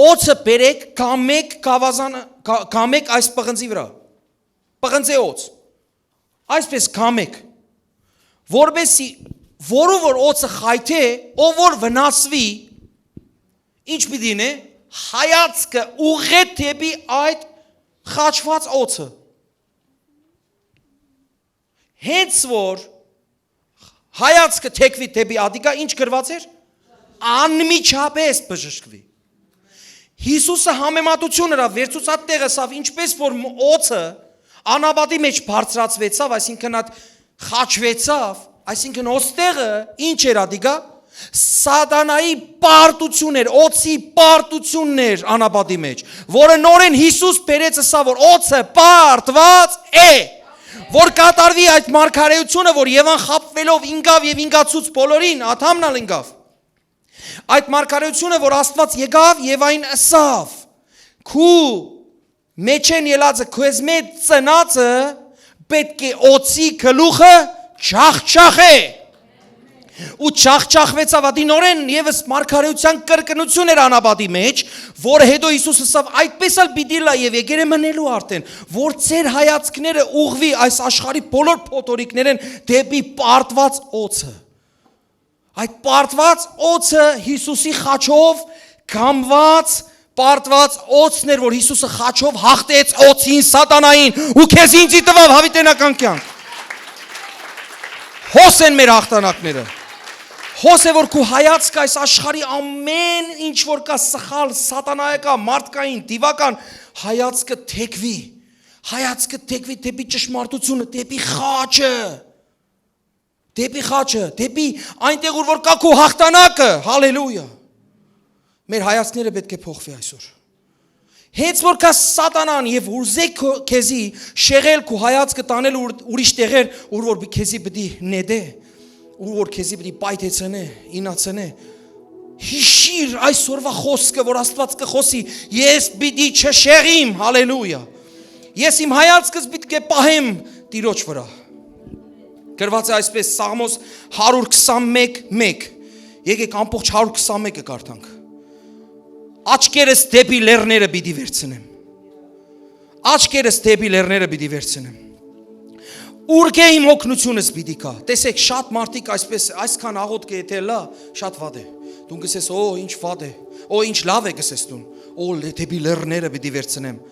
«Օձը բերէք, կամէք գաւազանը, կա-, կամէք այս պղնձի վրայ, պղնձէ օձ, այսպէս կամէք, որպեսզի որու որ օձը խայթէ, ով որ վնասուի, ինչ պիտի ինէ, հայացքը ուղղէ դէպի այդ խաչուած օձը»։ Հենց որ հայացքը թեքուի դէպի ատիկա, ինչ գրուած էր, անմիջապէս բժշկուի։ Յիսուսը համեմատություն ըրաւ, վերցուց այդ տեղը, սա ինչպէս որ մ-, օձը անապատի մէջ բարձրացուեցաւ, այսինքն՝ այդ խաչուեցաւ, այսինքն՝ օստեղը ինչ էր ատիկա, սատանայի պարտություն էր, օձի պարտությունն էր անապատի մէջ, որը նորէն Յիսուս բերեց, ըսաւ, որ օձը պարտուած է, որ կատարուի այդ մարգարէությունը, որ Եվան խաբվելով ինկաւ եւ ինկացուց բոլորին, Ադամն ալ ինկաւ։ Այդ մարգարէությունը, որ Աստուած եկաւ եւ այն ըսաւ. «Քու մեջէն ելածը, քեզմէ ծնածը պէտք է օձի գլուխը ջախջախէ»։ Ու ջախջախուեցաւ ատի նորէն, եւս մարգարէութեան կրկնութիւն էր անապատի մէջ, որ հետո Յիսուս ըսաւ. «Այդպես ալ պիտի ըլլայ եւ եկեր եմ ընելու արդէն, որ ձեր հայացքները ուղղուի այս աշխարհի բոլոր փոթորիկներէն դէպի պարտուած օծը»։ Այդ պարտուած օծը Յիսուսի խաչով կամուած պարտուած օծն էր, որ Յիսուսը խաչով հաղթեց օծին, սատանային, ու քեզ ինձի տուաւ յաւիտենական կեանք։ Հոս են մեր հաղթանակները։ Հոս է, որ քու հայացքը այս աշխարհի ամէն ինչ որ կա, սխալ, սատանայական, մարդկային, դիւական, հայացքը թեքուի։ Հայացքը թեքուի դէպի ճշմարտությունը, դէպի խաչը, դէպի խաչը, դէպի այնտեղ, ուր որ կա քու հաղթանակը։ Հալելույա։ Մեր հայացքները պէտք է փոխվի այսօր։ Հենց որ կա սատանան եւ ուզէ քո-, քեզի շեղել քու հայացքը, տանել ուր-, ուրիշ տեղեր, ուր որ քեզի պիտի նետէ, ուր որ քեզի պիտի պայթեցնէ, ինացնէ, յիշիր այսօրվա խօսքը, որ Աստուած կը խօսի. «Ես պիտի չշեղիմ», հալելույա։ «Ես իմ հայացքս պիտի պահեմ Տիրոջ վրայ»։ Գրուած է այսպես Սաղմոս հարիւր քսանմեկ մէկ։ Եկեք ամբողջ հարիւր քսանմեկը կարդանք։ «Աչքերս դէպի լեռները պիտի վերցնեմ»։ «Աչքերս դէպի լեռները պիտի վերցնեմ»։ «Ուրկէ իմ օգնութիւնս պիտի գայ»։ Տեսեք, շատ մարդիկ այսպես, այսքան աղօթքը եթէ լա, շատ վատ է։ Դուն կսես. «Օ, ինչ վատ է, օ, ինչ լաւ է», կսես դուն։ «Օ, լե-, դէպի լեռները պիտի վերցնեմ»։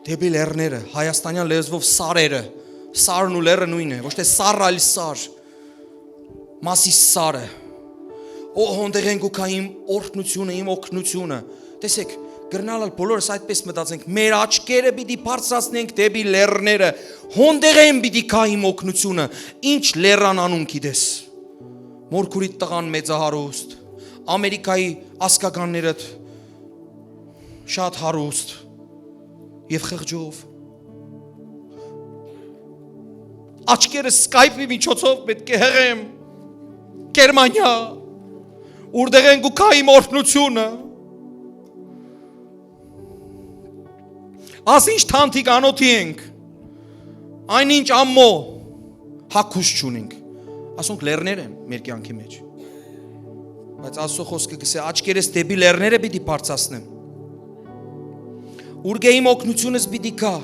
Դէպի լեռները, հայաստանեան լեզուով սարերը, սարն ու լեռը նոյնն է, ոչ թէ սառ, այլ սար, Մասի սարը։ «Օ, հոնդեղէն կու գայ իմ օրհնութիւնը, իմ օգնութիւնը»։ Տեսեք, կրնալ ալ բոլորս այդպես մտածենք. «Մեր աչքերը պիտի բարձրացնենք դէպի լեռները, հոնդեղէն պիտի գայ իմ օգնութիւնը»։ Ինչ լեռան անուն գիտես։ Մորքուրիդ տղան մեծահարուստ, Ամերիկայի ազգականներդ շատ հարուստ եւ խղճով։ Աչքերս Skype-ի միջոցով պէտք է հղեմ Գերմանիա, ուրդեղէն կու գայ իմ օրհնութիւնը։ Ասինչ թանթիկ անոթի ենք, այնինչ ամմո հագուստ չունենք։ Ասոնք լեռներ են մեր կեանքի մեջ։ Բայց Աստուծոյ խօսքը կ'ըսէ. «Աչքերս դէպի լեռները պիտի բարձրացնեմ, ուրկէ իմ օգնութիւնս պիտի գայ»։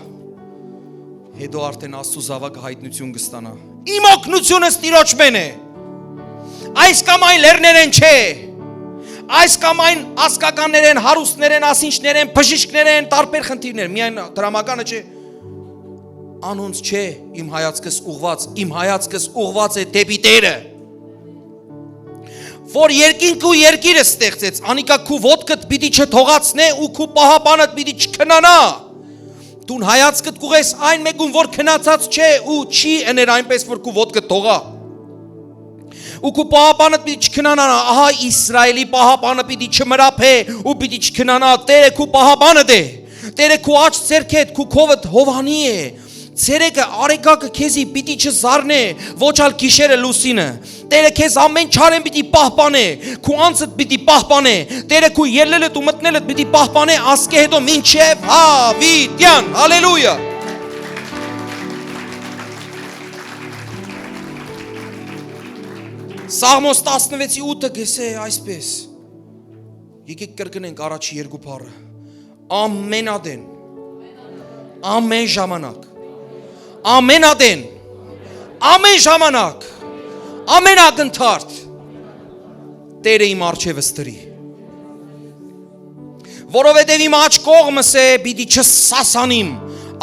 Հետո արդէն Աստուծոյ զաւակը յայտնութիւն կը ստանայ. «Իմ օգնութիւնս Տիրոջմէն է, այս կամ այն լեռներէն չէ, այս կամ այն ազգականներէն, հարուստներէն, ասինչներէն, բժիշկներէն, տարբեր խնդիրներ, միայն դրամականը չէ։ Անոնց չէ իմ հայացքս ուղղուած, իմ հայացքս ուղղուած է դէպի Տէրը, որ երկինքը ու երկիրը ստեղծեց։ Անիկա քու ոտքդ պիտի չթողացնէ ու քու պահապանդ պիտի չքնանայ։ Դուն հայացքդ կ'ուղղես այն մէկուն, որ քնացած չէ ու չի ըներ այնպես, որ քու ոտքդ թողայ։ Ու քու պահապանդ պիտի չքնանայ։ Ահա Իսրայէլի պահապանը պիտի չմրափէ ու պիտի չքնանայ։ Տէրը քու պահապանդ է։ Տէրը քու աջ ձեռքդ, քու քովդ Յովհանի է։ Ցերեկը, արեգակը քեզի պիտի չզարնէ, ոչ ալ գիշերը՝ լուսինը։ Տէրը քեզ ամէն չարէն պիտի պահպանէ, քու անձդ պիտի պահպանէ, Տէրը քու ելլելդ ու մտնելդ պիտի պահպանէ ասկէ հետո մինչեւ յաւիտեան։ Հալելույա։ Սաղմոս տասնվեցի ութը կ'ըսէ այսպես. եկեք կրկնենք առաջի երկու բառը. «Ամենատեն, ամեն ժամանակ, ամենատեն, ամեն ժամանակ, ամեն ակնթարթ Տէրը իմ առջեւս դրի»։ «Որովհետեւ իմ աջ կողմս է, պիտի չսասանիմ,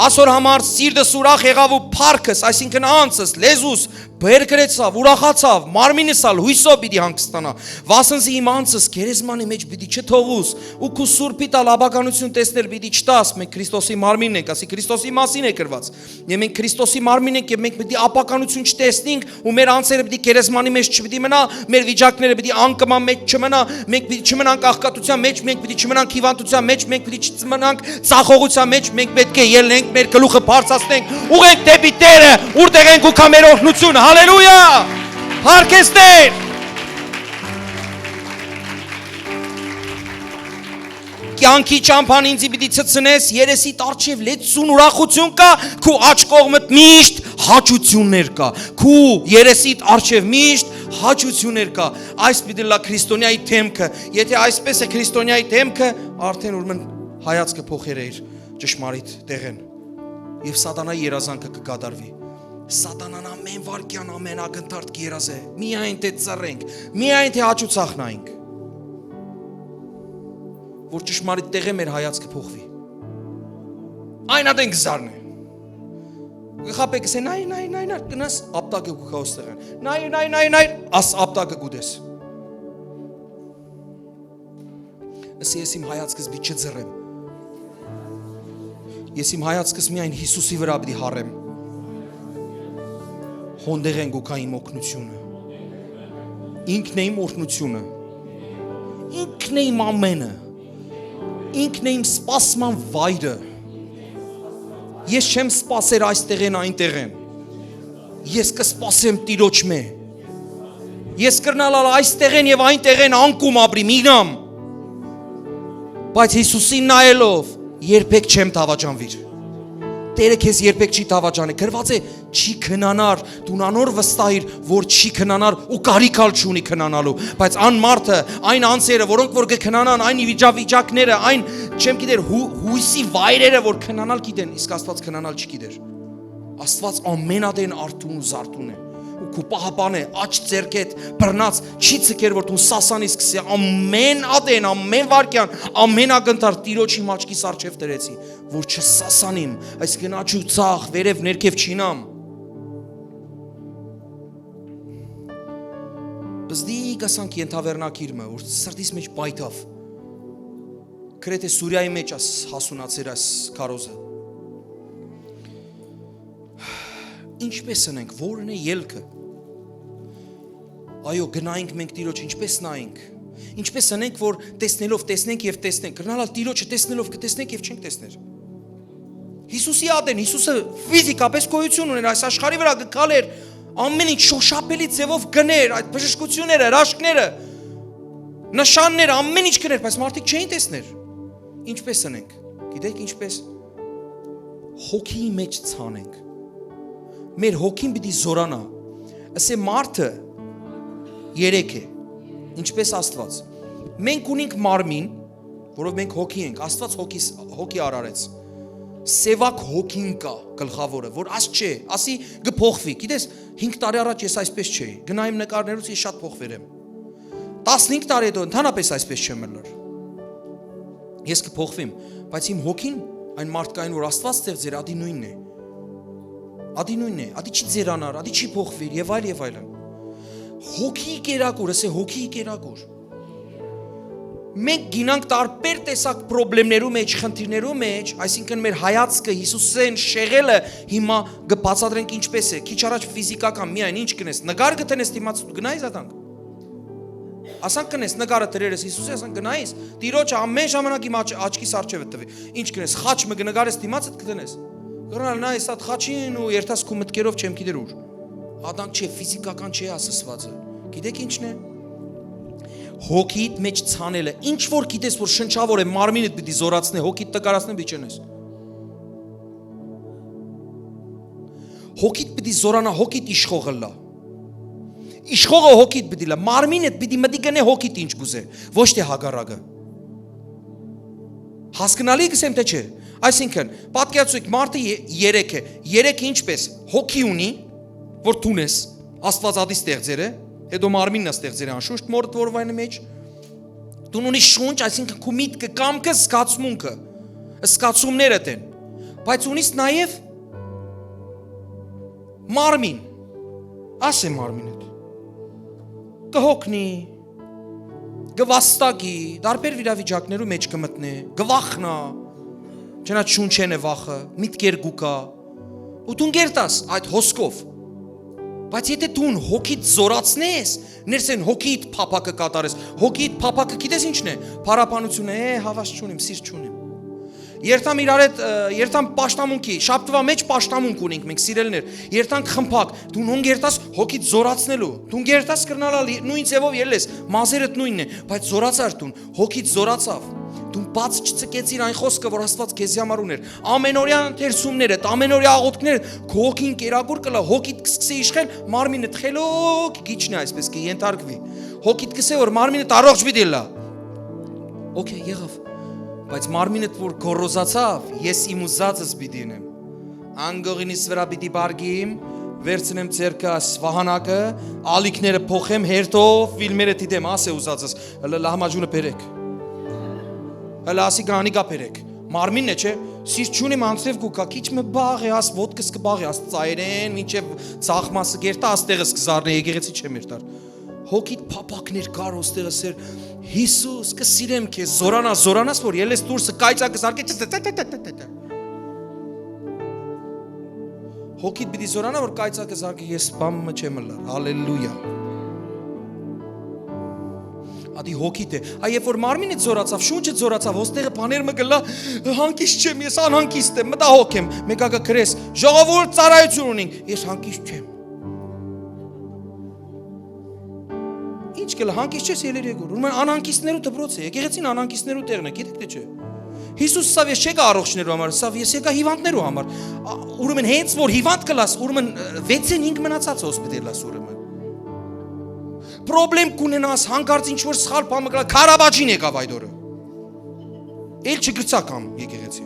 ասոր համար սիրտս ուրախ եղաւ ու փառքս», այսինքն անձս, լեզուս, բերկրեցաւ, ուրախացաւ, մարմինս ալ յոյսով պիտի հանգստանայ, վասն զի իմ անձս գերեզմանի մէջ պիտի չթողուս ու քու սուրբիդ ալ ապականութիւն տեսնել պիտի չտաս։ Մենք Քրիստոսի մարմինն ենք, ասի Քրիստոսի մասին է գրուած։ Եւ մենք Քրիստոսի մարմին ենք եւ մենք պիտի ապականութիւն չտեսնենք ու մեր անձերը պիտի գերեզմանի մէջ չպիտի մնա, մեր վիճակները պիտի անկման մէջ չմնա, մենք պիտի չմնանք աղքատության մէջ, մենք պիտի չմնանք հիվանդության մէջ, մենք պիտի չմնանք ձախողության մէջ, մենք պէտք է ելնենք, մեր գլուխը բարձրացնենք, ուղղենք դէպի Տէրը, ուրտեղ ենք ու կա մեր օրհնությունը։ Հալելույա։ Փառք ես Տէր։ Կեանքի ճամբան ինձի պիտի ցցնես, երեսիդ առջեւ լեցուն ուրախություն կա, քու աջ կողմդ միշտ հաճություններ կա, քու երեսիդ առջեւ միշտ Հաճութիւն էր կայ։ Այս պիտի լա քրիստոնեայի դէմքը։ Եթե այսպես է քրիստոնեայի դէմքը, արդէն ուրեմն հայացքը փոխեր է իր ճշմարիտ տեղէն։ Եւ սատանայի երազանքը կը կատարուի։ Սատանան ամէն վայրկեան, ամէն ակնթարթ կ'երազէ։ Միայն թէ ծռենք, միայն թէ հաճուցախ նայենք, որ ճշմարիտ տեղէ մեր հայացքը փոխուի։ Այն ատեն կը զարնէ։ Կը խաբէ, կ'ըսէ, նայ, նայ, նայ, նայ, գնաս, ապտակը կու գայ ստեղէն։ Նայ, նայ, նայ, նայ, աս ապտակը կու տես։ Ըսի, ես իմ հայացքս պիտի չծռեմ։ Ես իմ հայացքս միայն Յիսուսի վրայ պիտի հառեմ։ Հոն տեղէն կու գայ իմ օգնութիւնը։ Ինքն է իմ օրհնութիւնը։ Ինքն է իմ ամէնը։ Ինքն է իմ սպասման վայրը։ Ես չեմ սպասեր այս տեղէն, այն տեղէն։ Ես կը սպասեմ Տիրոջ մէ։ Ես կրնալ ալ այս տեղէն եւ այն տեղէն անկում ապրիմ, իյնամ։ Բայց Յիսուսին նայելով երբեք չեմ դաւաճանուիր։ Տերը քեզ երբեք չի դաւաճանի։ Գրուած է, չի քնանար, դուն անոր վստահիր, որ չի քնանար ու կարիք ալ չունի քնանալու։ Բայց այն մարդը, այն անձերը, որոնք որ կը քնանան, այն վիճա-, վիճակները, այն, չեմ գիտեր, հու-, հույսի վայրերը, որ քնանալ գիտեն, իսկ Աստուած քնանալ չի գիտեր։ Աստուած ամէն ատեն արթուն ու զարթուն է, ու քու պահապան է, աջ ձեռքեդ բռնած, չի ցկեր, որ դուն սասանիս քսի, ամէն ատեն, ամէն վայրկեան, ամէն ակնթար Տիրոջ իմ աչքիս առջեւ դրեցի, որ չսասանիմ, այսինքն աջ ու ցախ, վերեւ ներքեւ չիյնամ։ Պզդիկ ասանք ենթավերնագիր մը, որ սրտիս մէջ պայթաւ։ Գրեթէ Սուրիայի մէջ աս հասունացեր այս քարոզը։ Ինչպե՞ս ընենք, ո՞րն է ելքը։ Այո, գնայինք մենք Տիրոջ, ինչպե՞ս նայենք։ Ինչպե՞ս ընենք, որ տեսնելով տեսնենք եւ տեսնենք։ Կրնալ ալ Տիրոջը տեսնելով կը տեսնենք եւ չենք տեսներ։ Յիսուսի ատեն, Յիսուսը ֆիզիկապես գոյութիւն ունէր, այս աշխարհի վրայ կը քալէր, ամէն ինչ շոշափելի ձեւով կ'ընէր, այդ բժշկութիւնները, հրաշքները, նշանները, ամէն ինչ կ'ընէր, բայց մարդիկ չէին տեսներ։ Ինչպե՞ս ընենք։ Գիտեք ինչպե՞ս։ Հոգիի մէջ ցանենք։ Մեր հոգին պիտի զորանայ։ Ասէ մարդը երեք է, ինչպէս Աստուած։ Մենք ունենք մարմին, որով մենք հոգի ենք, Աստուած հոգի, հոգի արարեց։ Սեւակ հոգին կայ գլխաւորը, որ աս չէ, ասի կը փոխուի։ Գիտես, հինգ տարի առաջ ես այսպես չէի։ Գնայ իմ նկարներուց, ես շատ փոխուեր եմ։ Տասնհինգ տարի հետո ընդհանրապես այսպես չեմ ըլլար։ Ես կը փոխվեմ, բայց իմ հոգին, այն մարդկային, որ Աստուած ստեղծեր, ադի նույնն է։ Ադի նույնն է, ադի չի ձերանար, ադի չի փոխվիր եւ այլ, եւ այլն։ Հոգի կերակուր, ասէ, հոգի կերակուր։ Մենք գինանք տարբեր տեսակ պրոբլեմներու մէջ, խնդիրներու մէջ, այսինքն մեր հայացքը Յիսուսէն շեղելը հիմա կը բացատրենք ինչպէս է։ Քիչ առաջ ֆիզիկական միայն ինչ կնես, նկար կը տնես դիմաց, գնայ՞ս ատանք։ Ասանք կնես, նկարը դրեր ես Յիսուսի, ասանք գնայ՞ս։ Տիրոջը ամէն ժամանակ իմ աչ-, աչքիս առջեւը տվի։ Ինչ կնես, խաչ մը կնկարես դիմացդ կը տնես։ Կրնալ նայ, սա խաչին ու երթաս քու մտքերով չեմ գիտեր ուր։ Ատանք չէ, ֆիզիկական չէ ասսուածը։ Գիտեք ինչն է։ Հոգիդ մեջ ցանելը, ինչ որ գիտես, որ շնչավոր է, մարմինդ պիտի զորացնե, հոգիդ տկարացնե, պիտի չնես։ Հոգիդ պիտի զորանա, հոգիդ իշխող ըլլա։ Իշխողը հոգիդ պիտի լա, մարմինդ պիտի մտի գնե հոգիդ ինչ կուզե, ոչ թե հակառակը։ Հասկնալի՞ կ'ըսեմ, թե՞ չէ։ Այսինքն, պատկերացուք, մարդը ե-, երեք է, երեքը ինչպես հոգի ունի, որ դուն ես, Աստուած ադի ստեղծեր է, հետո մարմինն է ստեղծեր է անշուշտ մորդ որովայնի մեջ, դուն ունի շունչ, այսինքն քու միտքը, կամքը, զգացմունքը, զգացումներդ են, բայց ունիս նաև մարմին, ասե մարմինդ, կը հոգնի, կը վաստակի, տարբեր վիրավիճակներու մեջ կը մտնե, կը վախնա, չնայած շունչեն է վախը, միտքեր կու կա, ու դուն կերտաս այդ հոսքով, բայց եթե դուն հոգիդ զորացնես, ներսեն հոգիդ փափակը կատարես, հոգիդ փափակը գիտես ինչն է, փառաբանությունը, է, հավաս չունիմ, սիրտ չունիմ, երթամ իրար հետ, ը, երթամ պաշտամունքի, շաբթվա մեջ պաշտամունք ունենք մենք, սիրելիներ, երթանք խմբակ, դուն հոն կերտաս հոգիդ զորացնելու, դուն կերտաս կրնալ ալ նույն ձևով ելլես, մազերդ նույնն է, բայց զորացար դուն, հոգիդ զորացավ, Բաց չցկեցիր այն խօսքը, որ Աստուած քեզի համար ունէր։ Ամենօրեայ ընթերցումներդ, ամենօրեայ աղօթքներդ, քու հոգին կերակուր կ'ըլլայ, հոգիդ կ'սկսէ իշխել, մարմինդ խելոք կ'իջնի այսպէս, կը ենթարկուի։ Հոգիդ կ'ըսէ, որ մարմինդ առողջ պիտի ըլլայ։ Okay, եղաւ։ Բայց մարմինդ որ գոռոզացաւ, ես իմ ուզածս պիտի ընեմ։ Անկողինիս վրայ պիտի պառկիմ, վերցնեմ ձեռքը այս վահանակը, ալիքները փոխեմ հերթով, ֆիլմերը դիտեմ, ասէ ուզածս, հլը լահմաջունը բերեք։ Հլը ասի գանիկա բերեք։ Մարմինն է, չէ՞, սիրտ չունիմ, անցեւ կու գայ, քիչ մը բաղ է, աս ոտքս կը բաղ է, աս ծայրեն, մինչեւ ցախ մասը կերտայ, աստեղս կը զարնէ, եկեղեցի չեմ երթար։ Հոգիդ փափաքներ կար, ոստեղը սեր, Յիսուս, կը սիրեմ քեզ, զորանա, զորանաս, որ ելես դուրսը, կայծակը զարկե, հոգիդ պիտի զորանա, որ կայծակը զարկե, ես բան մը չեմ ըլլար, հալելույա։ Ադի հոգիդ է, այ երբ որ մարմինը զորացավ, շունչը զորացավ, ոստեղը բաներ մը կլա, հանկիստ չեմ, ես անհանկիստ եմ, մտահոգ եմ, մեկակը գրես, ժողովուրդ ծառայություն ունին, ես հանկիստ չեմ։ Ինչ կլա, հանկիստ չես ելեր եկուր։ Ուրեմն անհանկիստներու դպրոց է, եկեղեցին անհանկիստներու տեղն է, գիտեք թե չէ։ Յիսուս սավ ես չեկա առողջներու համար, սավ ես եկա հիվանդներու համար։ Ա, ուրեմն հենց որ հիվանդ կլաս, ուրեմն, ը, վեցեն հինգ մնացած հոսպիտալ լաս ուրեմն։ Պրոբլեմ կունենաս, հանկարծ ինչ որ սխալ բան մը կլա, Քարաբաճին եկաւ այդ օրը։ Էլ չգրցա կամ եկեղեցի։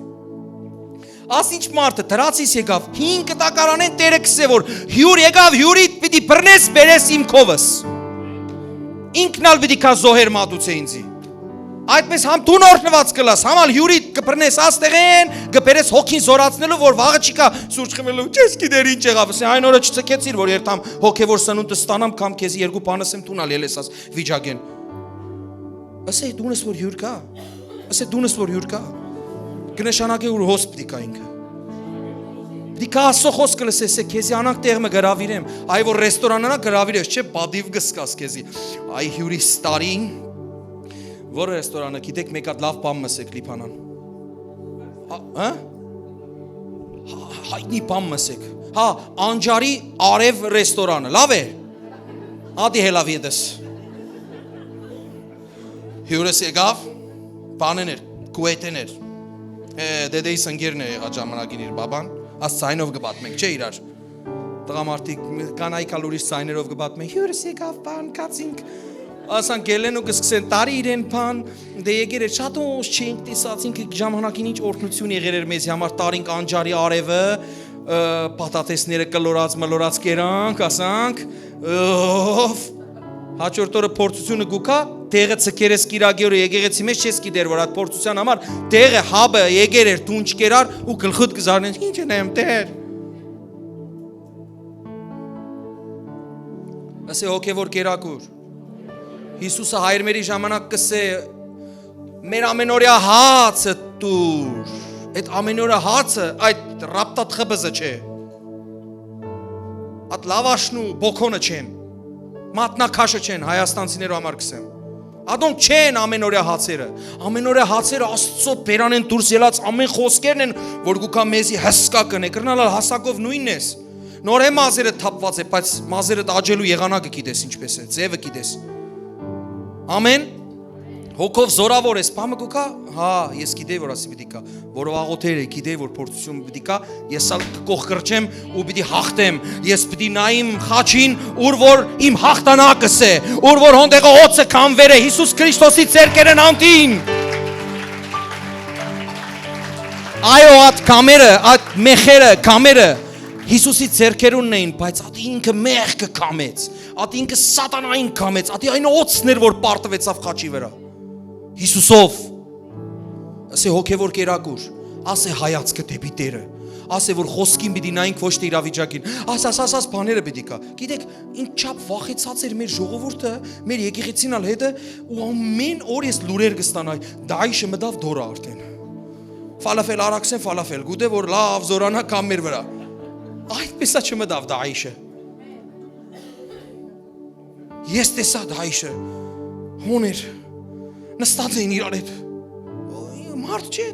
Աս ինչ մարդը դրած իս եկաւ, հին կտակարանեն Տերը կսե որ հիւր եկաւ, հիւրիդ պիտի բռնես, բերես իմ քովս։ Ինքն ալ պիտի գա զոհեր մատուցե ինձի։ Այդպես համ դու նորնված կլաս, համ ալ հիւրիդ կբռնես աստեղեն, կբերես հոգին զորացնելու, որ վաղը չի գա սուրճ խմելու, չես գիտեր ինչ եղաւ, ասե այն օրը չցկեցիր, որ երթամ հոգեվոր սնունդ ստանամ կամ քեզի երկու բան ասեմ, դուն ալ ելես աս վիճակեն։ Ասե դունս որ հիւր կա, ասե դունս որ հիւր կա, կնշանակե որ հոս պիտի կա ինքը։ Պիտի կա Աստծո խոսքը լսես, է քեզի անակ տեղ մը գրավիրեմ, այ որ ռեստորանանա գրավիրես, չէ, պատիվ կսկաս քեզի, այ հիւրի ստարին, որ ռեստորանը, գիտեք, մեկ հատ լավ բան մսեք Լիբանան, հա, հա, հա, հայտնի բան մսեք, հա, անջարի արև ռեստորանը, լավ է, ատի հելավ ետս, հիւրս եկավ, բանեն էր, Քուեյթեն էր։ Է, դեդեիս ընկերն է եղած ժամանակին իր բաբան, աս ցայնով կը պատմենք, չէ, իրար։ Տղամարդիկ, կանայք ալ ուրիշ ցայներով կը պատմեն, հիւրս եկավ, բան, կացինք։ Ասան գելեն ու կսկսեն տարի իրեն բան, դե եկեր է շատ ուշ չենք տեսած, ինքը ժամանակին ինչ օրհնություն եղեր էր մեզի համար, տարինք անջարի արևը, ը, պաթաթեսները կլորած, մլորած կերանք, ասանք, ով, հաջորդ օրը փորձությունը գուքա, տեղը ցկերես կիրագի օրը եկեղեցի մեջ չես գիտեր, որ այդ փորձության համար տեղը հաբը եկեր էր, դուն չկերար ու գլխուտ կզարնեն, ինչ են եմ տեր։ Ասե հոգևոր կերակուր։ Յիսուսը հայրմերի ժամանակ կսե, մեր ամենօրյա հացը տուր։ Այդ ամենօրյա հացը, այդ ռապտատ խբզը չէ։ Այդ լավաշն ու բոքոնը չեն, մատնաքաշը չեն, հայաստանցիներու համար կսեմ։ Ադոնք չեն ամենօրյա հացերը։ Ամենօրյա հացերը Աստծո բերանեն դուրս ելած ամեն խոսքերն են, որ գուքա մեզի հսկա կնե, կրնալ ալ հասակով նույնն ես։ Նոր է մազերը թափված է, բայց մազերը տաճելու եղանակը գիտես ինչպես է, ձևը գիտես։ Ամեն, հոգով զորավոր ես, բամը գուքա, հա, ես գիտեի, որ ասի պիտի կա, որով աղոթեր է, գիտեի, որ փորձություն պիտի կա, ես ալ կկողքրճեմ ու պիտի հաղթեմ, ես պիտի նայեմ խաչին, ուր որ իմ հաղթանակս է, ուր որ հոնդեղը օծը կամ վեր է, Յիսուս Քրիստոսի ձեռքերեն անտին։ Այո, այդ կամերը, այդ մեխերը, կամերը Յիսուսի ձեռքերունն էին, բայց ատի ինքը մեղքը կամեց, ատի ինքը սատանային կամեց, ատի այն օծն էր, որ պարտվեցավ խաչի վրա։ Յիսուսով, ասե հոգևոր կերակուր, ասե հայացքը դեպի Տերը, ասե որ խոսքին պիտի նայենք, ոչ թե իրավիճակին, աս, աս, աս, աս, բաները պիտի կա, գիտեք, ինչ չափ վախեցած էր մեր ժողովուրդը, մեր եկեղեցին ալ հետը, ու ամեն օր ես լուրեր կստանայ, Դայիշը մտավ դորը արդեն, ֆալաֆել արաքսեն, ֆալաֆել, գուտե որ լավ զորանա կամ մեր վրա, այդպես ա չմտավ Դայիշը։ Ես տեսա Դայիշը, հոն էր, նստած էին իրար հետ, մարդ չէ,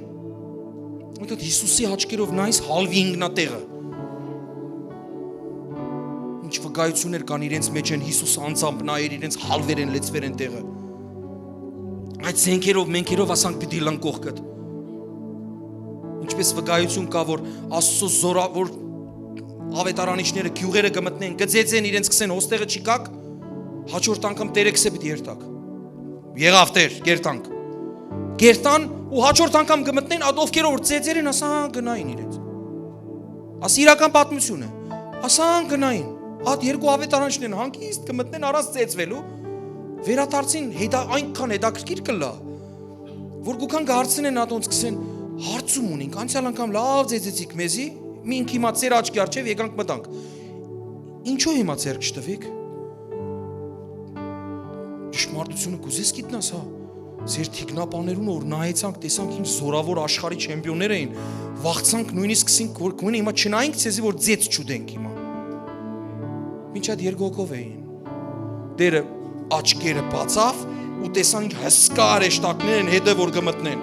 այդ Յիսուսի աչքերով նայես, հալվի ինքնա տեղը։ Ինչ վկայություններ կան իրենց մեջ են, Յիսուս անձամբ նայեր իրենց, հալվեր են, լեցվեր են տեղը։ այդ զենքերով, մենքերով ասանք պիտի լնկող կտ։ Ինչպես վկայություն կա, որ Աստծո զորավոր ավետարանիչները գիւղերը կը մտնեն, կը ծեծեն իրենց, կսեն հոստեղը չի կակ, հաջորդ անգամ Տերը կսե պիտի երթաք։ Եղավ Տեր, կերտանք։ Կերտան ու հաջորդ անգամ կը մտնեն, այդ ովքերով որ ծեծեր են, ասան գնային իրենց։ Աս իրական պատմություն է։ Ասան գնային։ Այդ երկու ավետարանիչներն հանգիստ կը մտնեն առանց ծեծվելու, վերադարձին հետա այնքան հետաքրքիր կլա, որ գուքան կը հարցնեն ատոնց, կսեն հարցում ունենք, անցյալ անգամ լավ ծեծեցիք մեզի, մինք հիմա ծեր աչքի առջեւ եկանք մտանք։ Ինչո՞ւ հիմա ձեռք չտվեք։ Ճշմարտությունը կուզես գիտնաս, հա։ Ձեր թիկնապաներուն որ նայեցանք, տեսանք ինչ զորավոր աշխարհի չեմպիոններ էին, վախցանք նույնիսկ սինք, որ գոնե հիմա չնայինք ձեզի, որ ձեծ չուտենք հիմա։ Մինչ այդ երկու հոգով էին։ Տերը աչքերը բացավ ու տեսան հսկայ արեշտակներ են հետը որ կը մտնեն։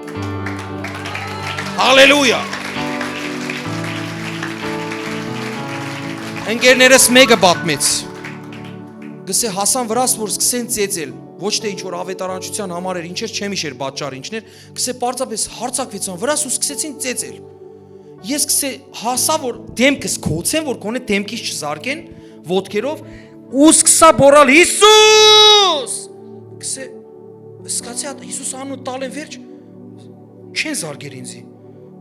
Հալելույա։ Ընկերներս մեկը պատմեց, գսե հասան վրաս որ սկսեն ծեծել, ոչ թե ինչ որ ավետարանչության համար էր, ինչեր չեմ իշեր պատճառ ինչներ, գսե պարզապես հարցակվեցան վրաս ու սկսեցին ծեծել։ Ես գսե հասա որ դեմքս կոցեն, որ կոնե դեմքիս չզարկեն ոտքերով, ու սկսա բորալ Հիսուս։ Գսե սկացի հատ Հիսուս անունը տալ են վերջ, չեն զարկեր ինձի։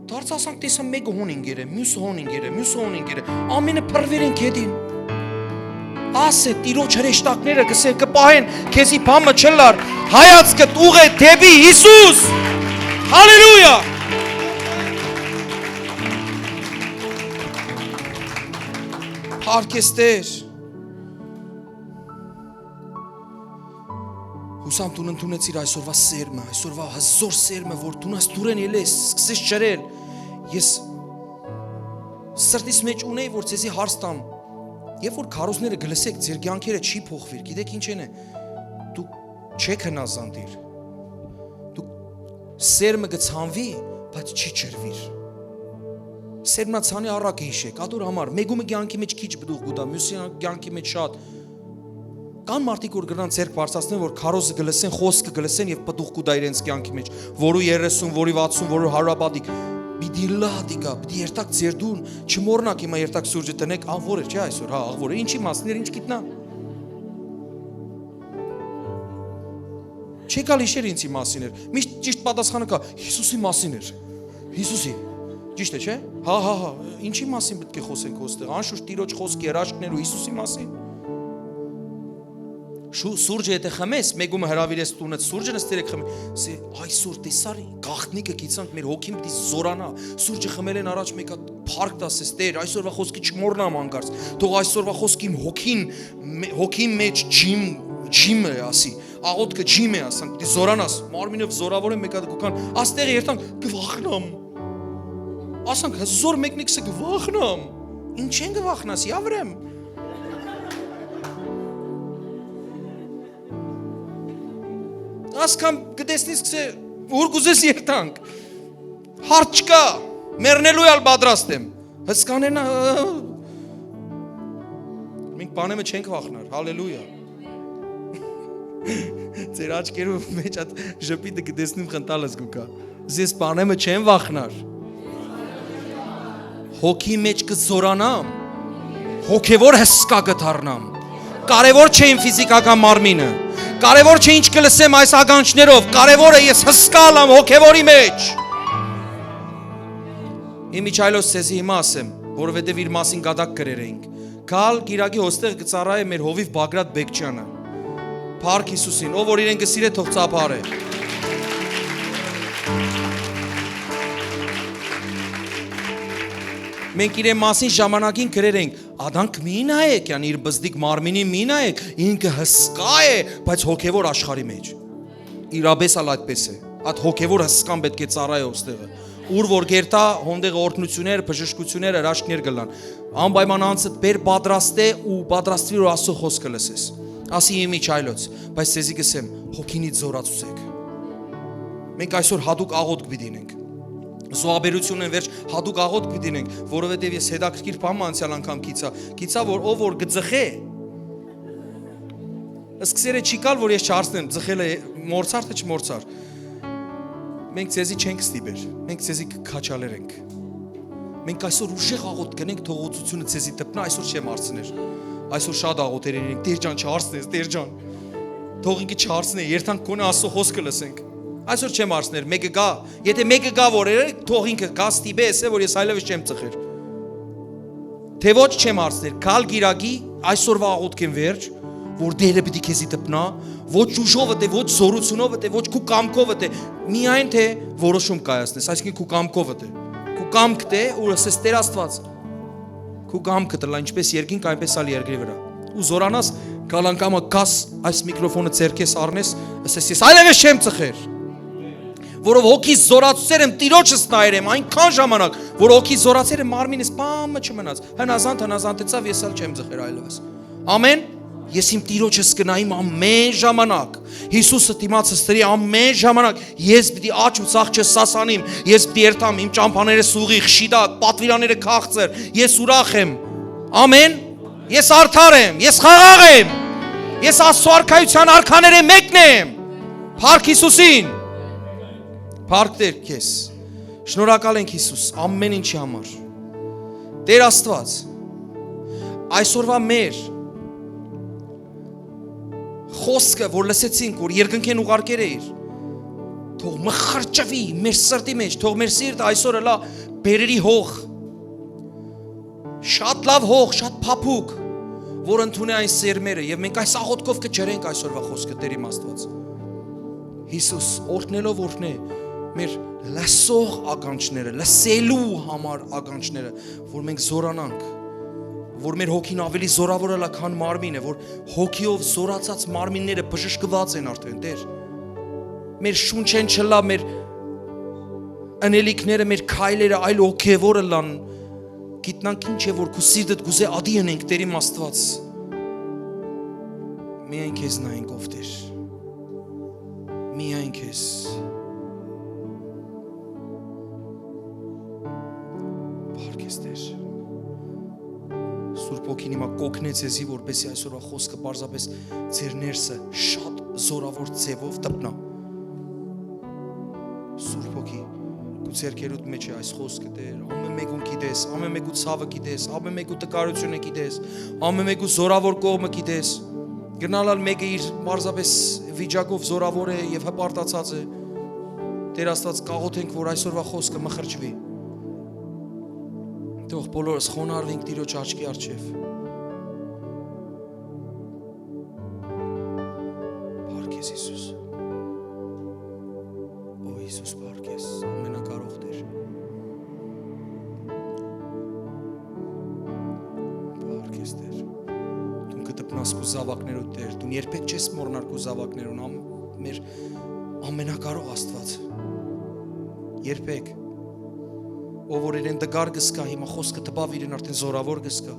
Դարձ ասանք տեսա մեկը հոն ինգեր է, մյուսը հոն ինգեր է, մյուսը հոն ինգեր է, ամենը փռվեր են գետին։ Ասե տիրոջ հրեշտակները գսե կը պահեն, քեզի բան մը չլար, հայացքդ ուղղե դեպի Հիսուս։ Հալելույա։ Փառք ես Տեր։ Հուսամ դուն ընդունեցիր այսօրվա սերմը, այսօրվա հզոր սերմը, որ դուն աս դուրեն ելես, սկսես չրել։ Ես սրտիս մեջ ունեի որ ցեզի հարց տամ, երբ որ քարոզները գլսեք, ձեր կյանքերը չի փոխվիր, գիտեք ինչ են է, դուք չեք հնազանդիր, դուք սերմը կցանվի, բայց չի չրվիր։ Սերմնացանի առակը յիշեք, ատոր համար մեկումը կյանքի մեջ քիչ բդուղ կուտա, մյուսի կյանքի մեջ շատ։ Կան մարդիկ որ կրնան ձեռք բարձրացնեն որ քարոզը գլսեն, խոսքը գլսեն եւ պտուղ կուտա իրենց կյանքի մեջ, որու երեսուն, որի վաթսուն, որու հարաբադիկ։ Պիտի լա դիկա, պիտի երթակ ձեր դուն, չմոռնաք հիմա երթակ սուրճը տնեք, աղ որ էր, չէ՞ այսօր, հա, աղ որ էր, ինչի մասին էր, ինչ գիտնա։ Չեք ալ իշեր ինձի մասին էր, միշտ ճիշտ պատասխանը կա, Հիսուսի մասին էր, Հիսուսի, ճիշտ է, չէ՞, հա, հա, հա, ինչի մասին պետք է խոսենք ոստեղ, անշուշտ տիրոջ խոսքի հրաշքներ ու Հիսուսի մասին։ Շու-, սուրճը եթե խմես, մեկումը հրավիրես տունը, սուրճը նստեր եք խմի, սե, այսօր տեսար, գաղտնիքը գիցանք, մեր հոգին պիտի զորանա, սուրճը խմելեն առաջ մեկ հատ փառք տասես, Տեր, այսօրվա խոսքը չմոռնամ անկարծ, թող այսօրվա խոսքը իմ հոգին, մե-, հոգին մեջ ջիմ, ջիմ է ասի, աղոտքը ջիմ է ասանք, պիտի զորանաս, մարմինով զորավոր է մեկ հատ գուքան, աստեղ երթանք, կվախնամ, ասանք, հզոր մեկնիքսը կվախնամ, ինչ են կվախնաս, Եավրեմ։ Ասկամ կտեսնիս, կսե, ուր կուզես երթանք։ Հարց չկա, մեռնելու ալ պատրաստ եմ։ Հսկանենա, մենք բանեմը չենք վախնար, հալելույա։ Ձեր աչքերու մեջ այդ ժպիտը կտեսնեմ խնդալս կուկա։ Ես բանեմը չեմ վախնար։ Հոգի մեջ կզորանամ, հոգևոր հսկա կդառնամ։ Կարևոր չէ իմ ֆիզիկական մարմինը, կարևոր չէ ինչ կլսեմ այս ականջներով, կարևորը ես հսկա ըլամ հոգևորի մեջ։ Իմիջայլոց ցեզի հիմա ասեմ, որովհետև իր մասին գադակ գրեր էինք։ Կալ կիրակի հոստեղ կծառայ մեր հովիվ Բագրատ Բեկչյանը։ Փառք Հիսուսին, ով որ իրեն կսիրե, թող ծափարե։ Մենք իրեն մասին ժամանակին գրեր ենք, «Ադանք մի նայեք, յան իր բզդիկ մարմինին մի նայեք, ինքը հսկա է, բայց հոգևոր աշխարհի մեջ»։ Իրապէս ալ այդպես է։ Այդ հոգևոր հսկան պետք է ծառայ ոստեղը։ Ուր որ գերտա, հոնդեղը օրհնություններ, բժշկություններ, հրաշքներ կլան։ Անպայման անձդ բեր պատրաստե ու պատրաստվի որ Աստծո խոսքը լսես։ Ասի իմիջայլոց, բայց ցեզի կսեմ, հոգինի զորացուցեք։ Մենք այսօր հատուկ աղոթք պիտի ունենք։ Զոհաբերությունն վերջ հատուկ աղոթք պիտի ունենք, որովհետև ես հետաքրքիր բան մը անցյալ անգամ գիցա, գիցա որ ով որ կծխե, սկսերը չի կալ որ ես չհարցնեմ, ծխել է, մորցար թե չմորցար։ Մենք ձեզի չենք ստիպեր, մենք ձեզի կքաջալեր ենք։ Մենք այսօր ուժեղ աղոթք կնենք, թող օծությունը ձեզի դպնայ, այսօր չեմ հարցներ։ Այսօր շատ աղոթեր ենք, «Տեր ջան, չհարցնես, Տեր ջան»։ Թող ինքը չհարցնէ, երթանք գոնե Աստծո խօսքը լսենք։ Այսօր չեմ հարցներ, մեկը գայ, եթե մեկը գայ որ երեք, թող ինքը գայ, ստիպէ, ասէ որ ես այլևս չեմ ծխեր։ Թէ ոչ, չեմ հարցներ, քալ կիրակի, այսօրվա աղոթքէն վերջ, որ Տերը պիտի քեզի դպնայ, ոչ ուժովդ է, ոչ զօրութիւնովդ է, ոչ քու կամքովդ է, միայն թէ որոշում կայացնես, այսինքն քու կամքովդ է։ Քու կամքդ է, ու ասես, «Տեր Աստուած, քու կամքը ըլլայ, ինչպես երկինք, այնպես ալ երկրի վրայ»։ Ու զօրանաս, քալ անգամը գաս այս միկրոֆոնը ձեռքէս առնես, ասես, «Ես այլևս չեմ ծխեր»։ Որով հոգի զորացուցեր եմ, Տիրոջս նայեր եմ, այնքան ժամանակ, որ հոգի զորացեր եմ, մարմինս բան մը չմնաց։ Հնազանդ, հնազանդեցաւ, ես ալ չեմ ծխեր այլևս։ Ամեն։ Ես իմ Տիրոջս կնայեմ ամեն ժամանակ։ Յիսուսը դիմաց ստրի ամեն ժամանակ։ Ես պիտի աջ ու ցախ չսասանիմ։ Ես պիտի երթամ իմ ճամբաները սուղի, խշիտակ, պատվիրանները քաղցր։ Ես ուրախ եմ։ Ամեն։ Ես արդար եմ, ես խաղաղ եմ։ Ես Աստծո արքայութեան արքաները մեկն եմ։ Փառք Յիսուսին։ Փառք Տեր քեզ։ Շնորհակալ ենք, Յիսուս, ամեն ինչի համար։ Տեր Աստուած, այսօրվա մեր խօսքը, որ լսեցինք, որ երկնքէն ուղարկեր էիր, թող մխրճվի մեր սրտի մեջ, թող մեր սիրտը այսօր ըլլայ բերրի հող, շատ լաւ հող, շատ փափուկ, որ ընդունէ այն սերմերը, եւ մենք այս աղոթքով կը ջրենք այսօրվա խօսքը, Տեր իմ Աստուած։ Յիսուս, օրհնելով օրհնէ մեր լսող ականջները, լսելու համար ականջները, որ մենք զորանանք, որ մեր հոգին աւելի զորաւոր ըլլայ, քան մարմինը, որ հոգիով զորացած մարմինները բժշկուած են արդեն, Տեր։ Մեր շունչէն չըլլայ մեր ընելիքները, մեր քայլերը, այլ հոգեւոր ըլլան, գիտնանք ինչ է, որ քու սիրտդ կուզէ ատի ընենք, Տեր իմ Աստուած։ Միայն քեզ նայենք, ով Տեր։ Միայն քեզ։ Փառք քեզ, Տեր։ Սուրբ Հոգին հիմա կօգնէ ձեզի, որպեսզի այսօրվա խօսքը պարզապէս ձեր ներսը շատ զորաւոր ձևով դպնայ։ Սուրբ Հոգի, քու ձեռքերուդ մէջ է այս խօսքը, Տեր, ամէն մէկուն գիտես, ամէն մէկու ցաւը գիտես, ամէն մէկու տկարութիւնը գիտես, ամէն մէկու զորաւոր կողմը գիտես։ Կրնալ ալ մէկը իր պարզապէս վիճակով զորաւոր է եւ հպարտացած է։ Տեր Աստուած, կաղոթենք, որ այսօրվա խօսքը մխրճուի։ Թող բոլորս խոնարհվենք Տիրոջ աչքի առջեւ։ Փառք քեզ, Յիսուս։ Օ, Յիսուս, փառք քեզ, ամենակարող Տեր։ Փառք քեզ, Տեր։ Դուն կը դպնաս քու զաւակներուդ, Տեր, դուն երբեք չես մոռնար քու զաւակներուն, ամ-, մեր ամենակարող Աստուածը։ Երբեք։ Ով որ իրեն տկար կը զգայ, հիմա խօսքը տպաւ իրեն արդեն զորաւոր կը զգայ։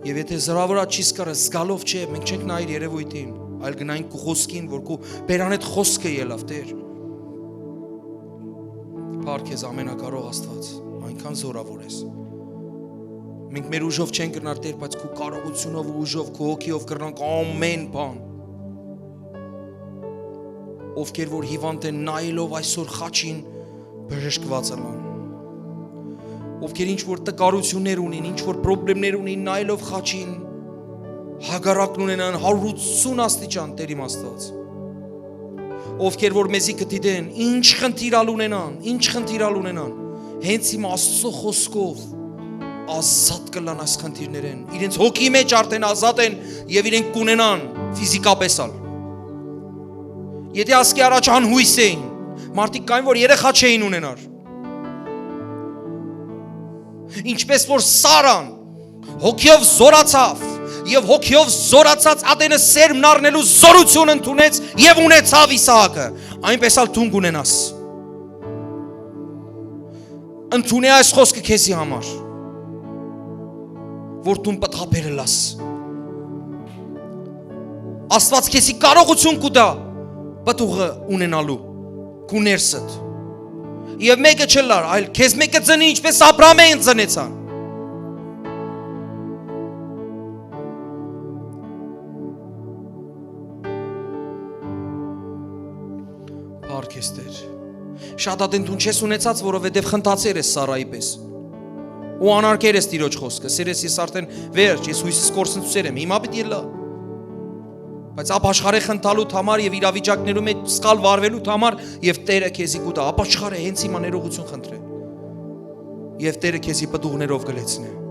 Եւ եթե զորաւոր ա չի զգար, զգալով չէ, մենք չենք նայիր երևոյթին, այլ կնայենք քու խօսքին, որ քու բերանէդ խօսքը ելաւ, Տեր։ Փառք քեզ, ամենակարող Աստուած, այնքան զորաւոր ես։ Մենք մեր ուժով չենք կրնար, Տեր, բայց քու կարողութիւնով ու ուժով, քու հոգիով կրնանք ամէն բան։ Ովքեր որ հիվանդ են, նայելով այսօր խաչին, բժշկուած ըլլան։ Ովքեր ինչ որ տկարութիւններ ունին, ինչ որ պրոբլեմներ ունին, նայելով խաչին, հակառակն ունենան հարիւր ութսուն աստիճան, Տեր իմ Աստուած։ Ովքեր որ մեզի կը դիտեն, ինչ խնդիր ալ ունենան, ինչ խնդիր ալ ունենան, հենց հիմա Աստծո խօսքով ազատ կլան այս խնդիրներէն։ Իրենց հոգի մեջ արդեն ազատ են եւ իրենք կունենան ֆիզիկապես ալ։ Եթե ասկի առաջ անհույս էին, մարդիկ կային, որ երեխա չէին ունենար։ Ինչպես որ Սարան հոգիով զորացավ եւ հոգիով զորացած ատենը սերմն առնելու զորություն ընդունեց եւ ունեցավ Իսահակը, այնպես ալ դուն կունենաս։ Ընդունէ այս խոսքը քեզի համար, որ դուն պտղաբեր ըլլաս։ Աստուած քեզի կարողություն կու տայ պտուղը ունենալու քու ներսդ։ Եւ մեկը չըլլար, այլ քեզ մեկը ծնի, ինչպես Աբրահամէն ծնեցան։ Փառք ես, Տէր։ Շատ ատեն դուն չես ունեցած, որովհետեւ խնդացեր ես Սարայի պես։ Ու անարգեր ես Տիրոջ խօսքը։ Սիրես, ես արդեն վերջ, ես յոյսս կորսնցուցեր եմ, հիմա պիտի ելլայ։ Բայց ապաշխարե խնդալու համար եւ իրավիճակներու մէջ սխալ վարվելու համար, եւ Տէրը քեզի կու տայ, ապաշխարե, հենց հիմա ներողություն խնդրե։ Եւ Տէրը քեզի պտուղներով կը լեցնէ։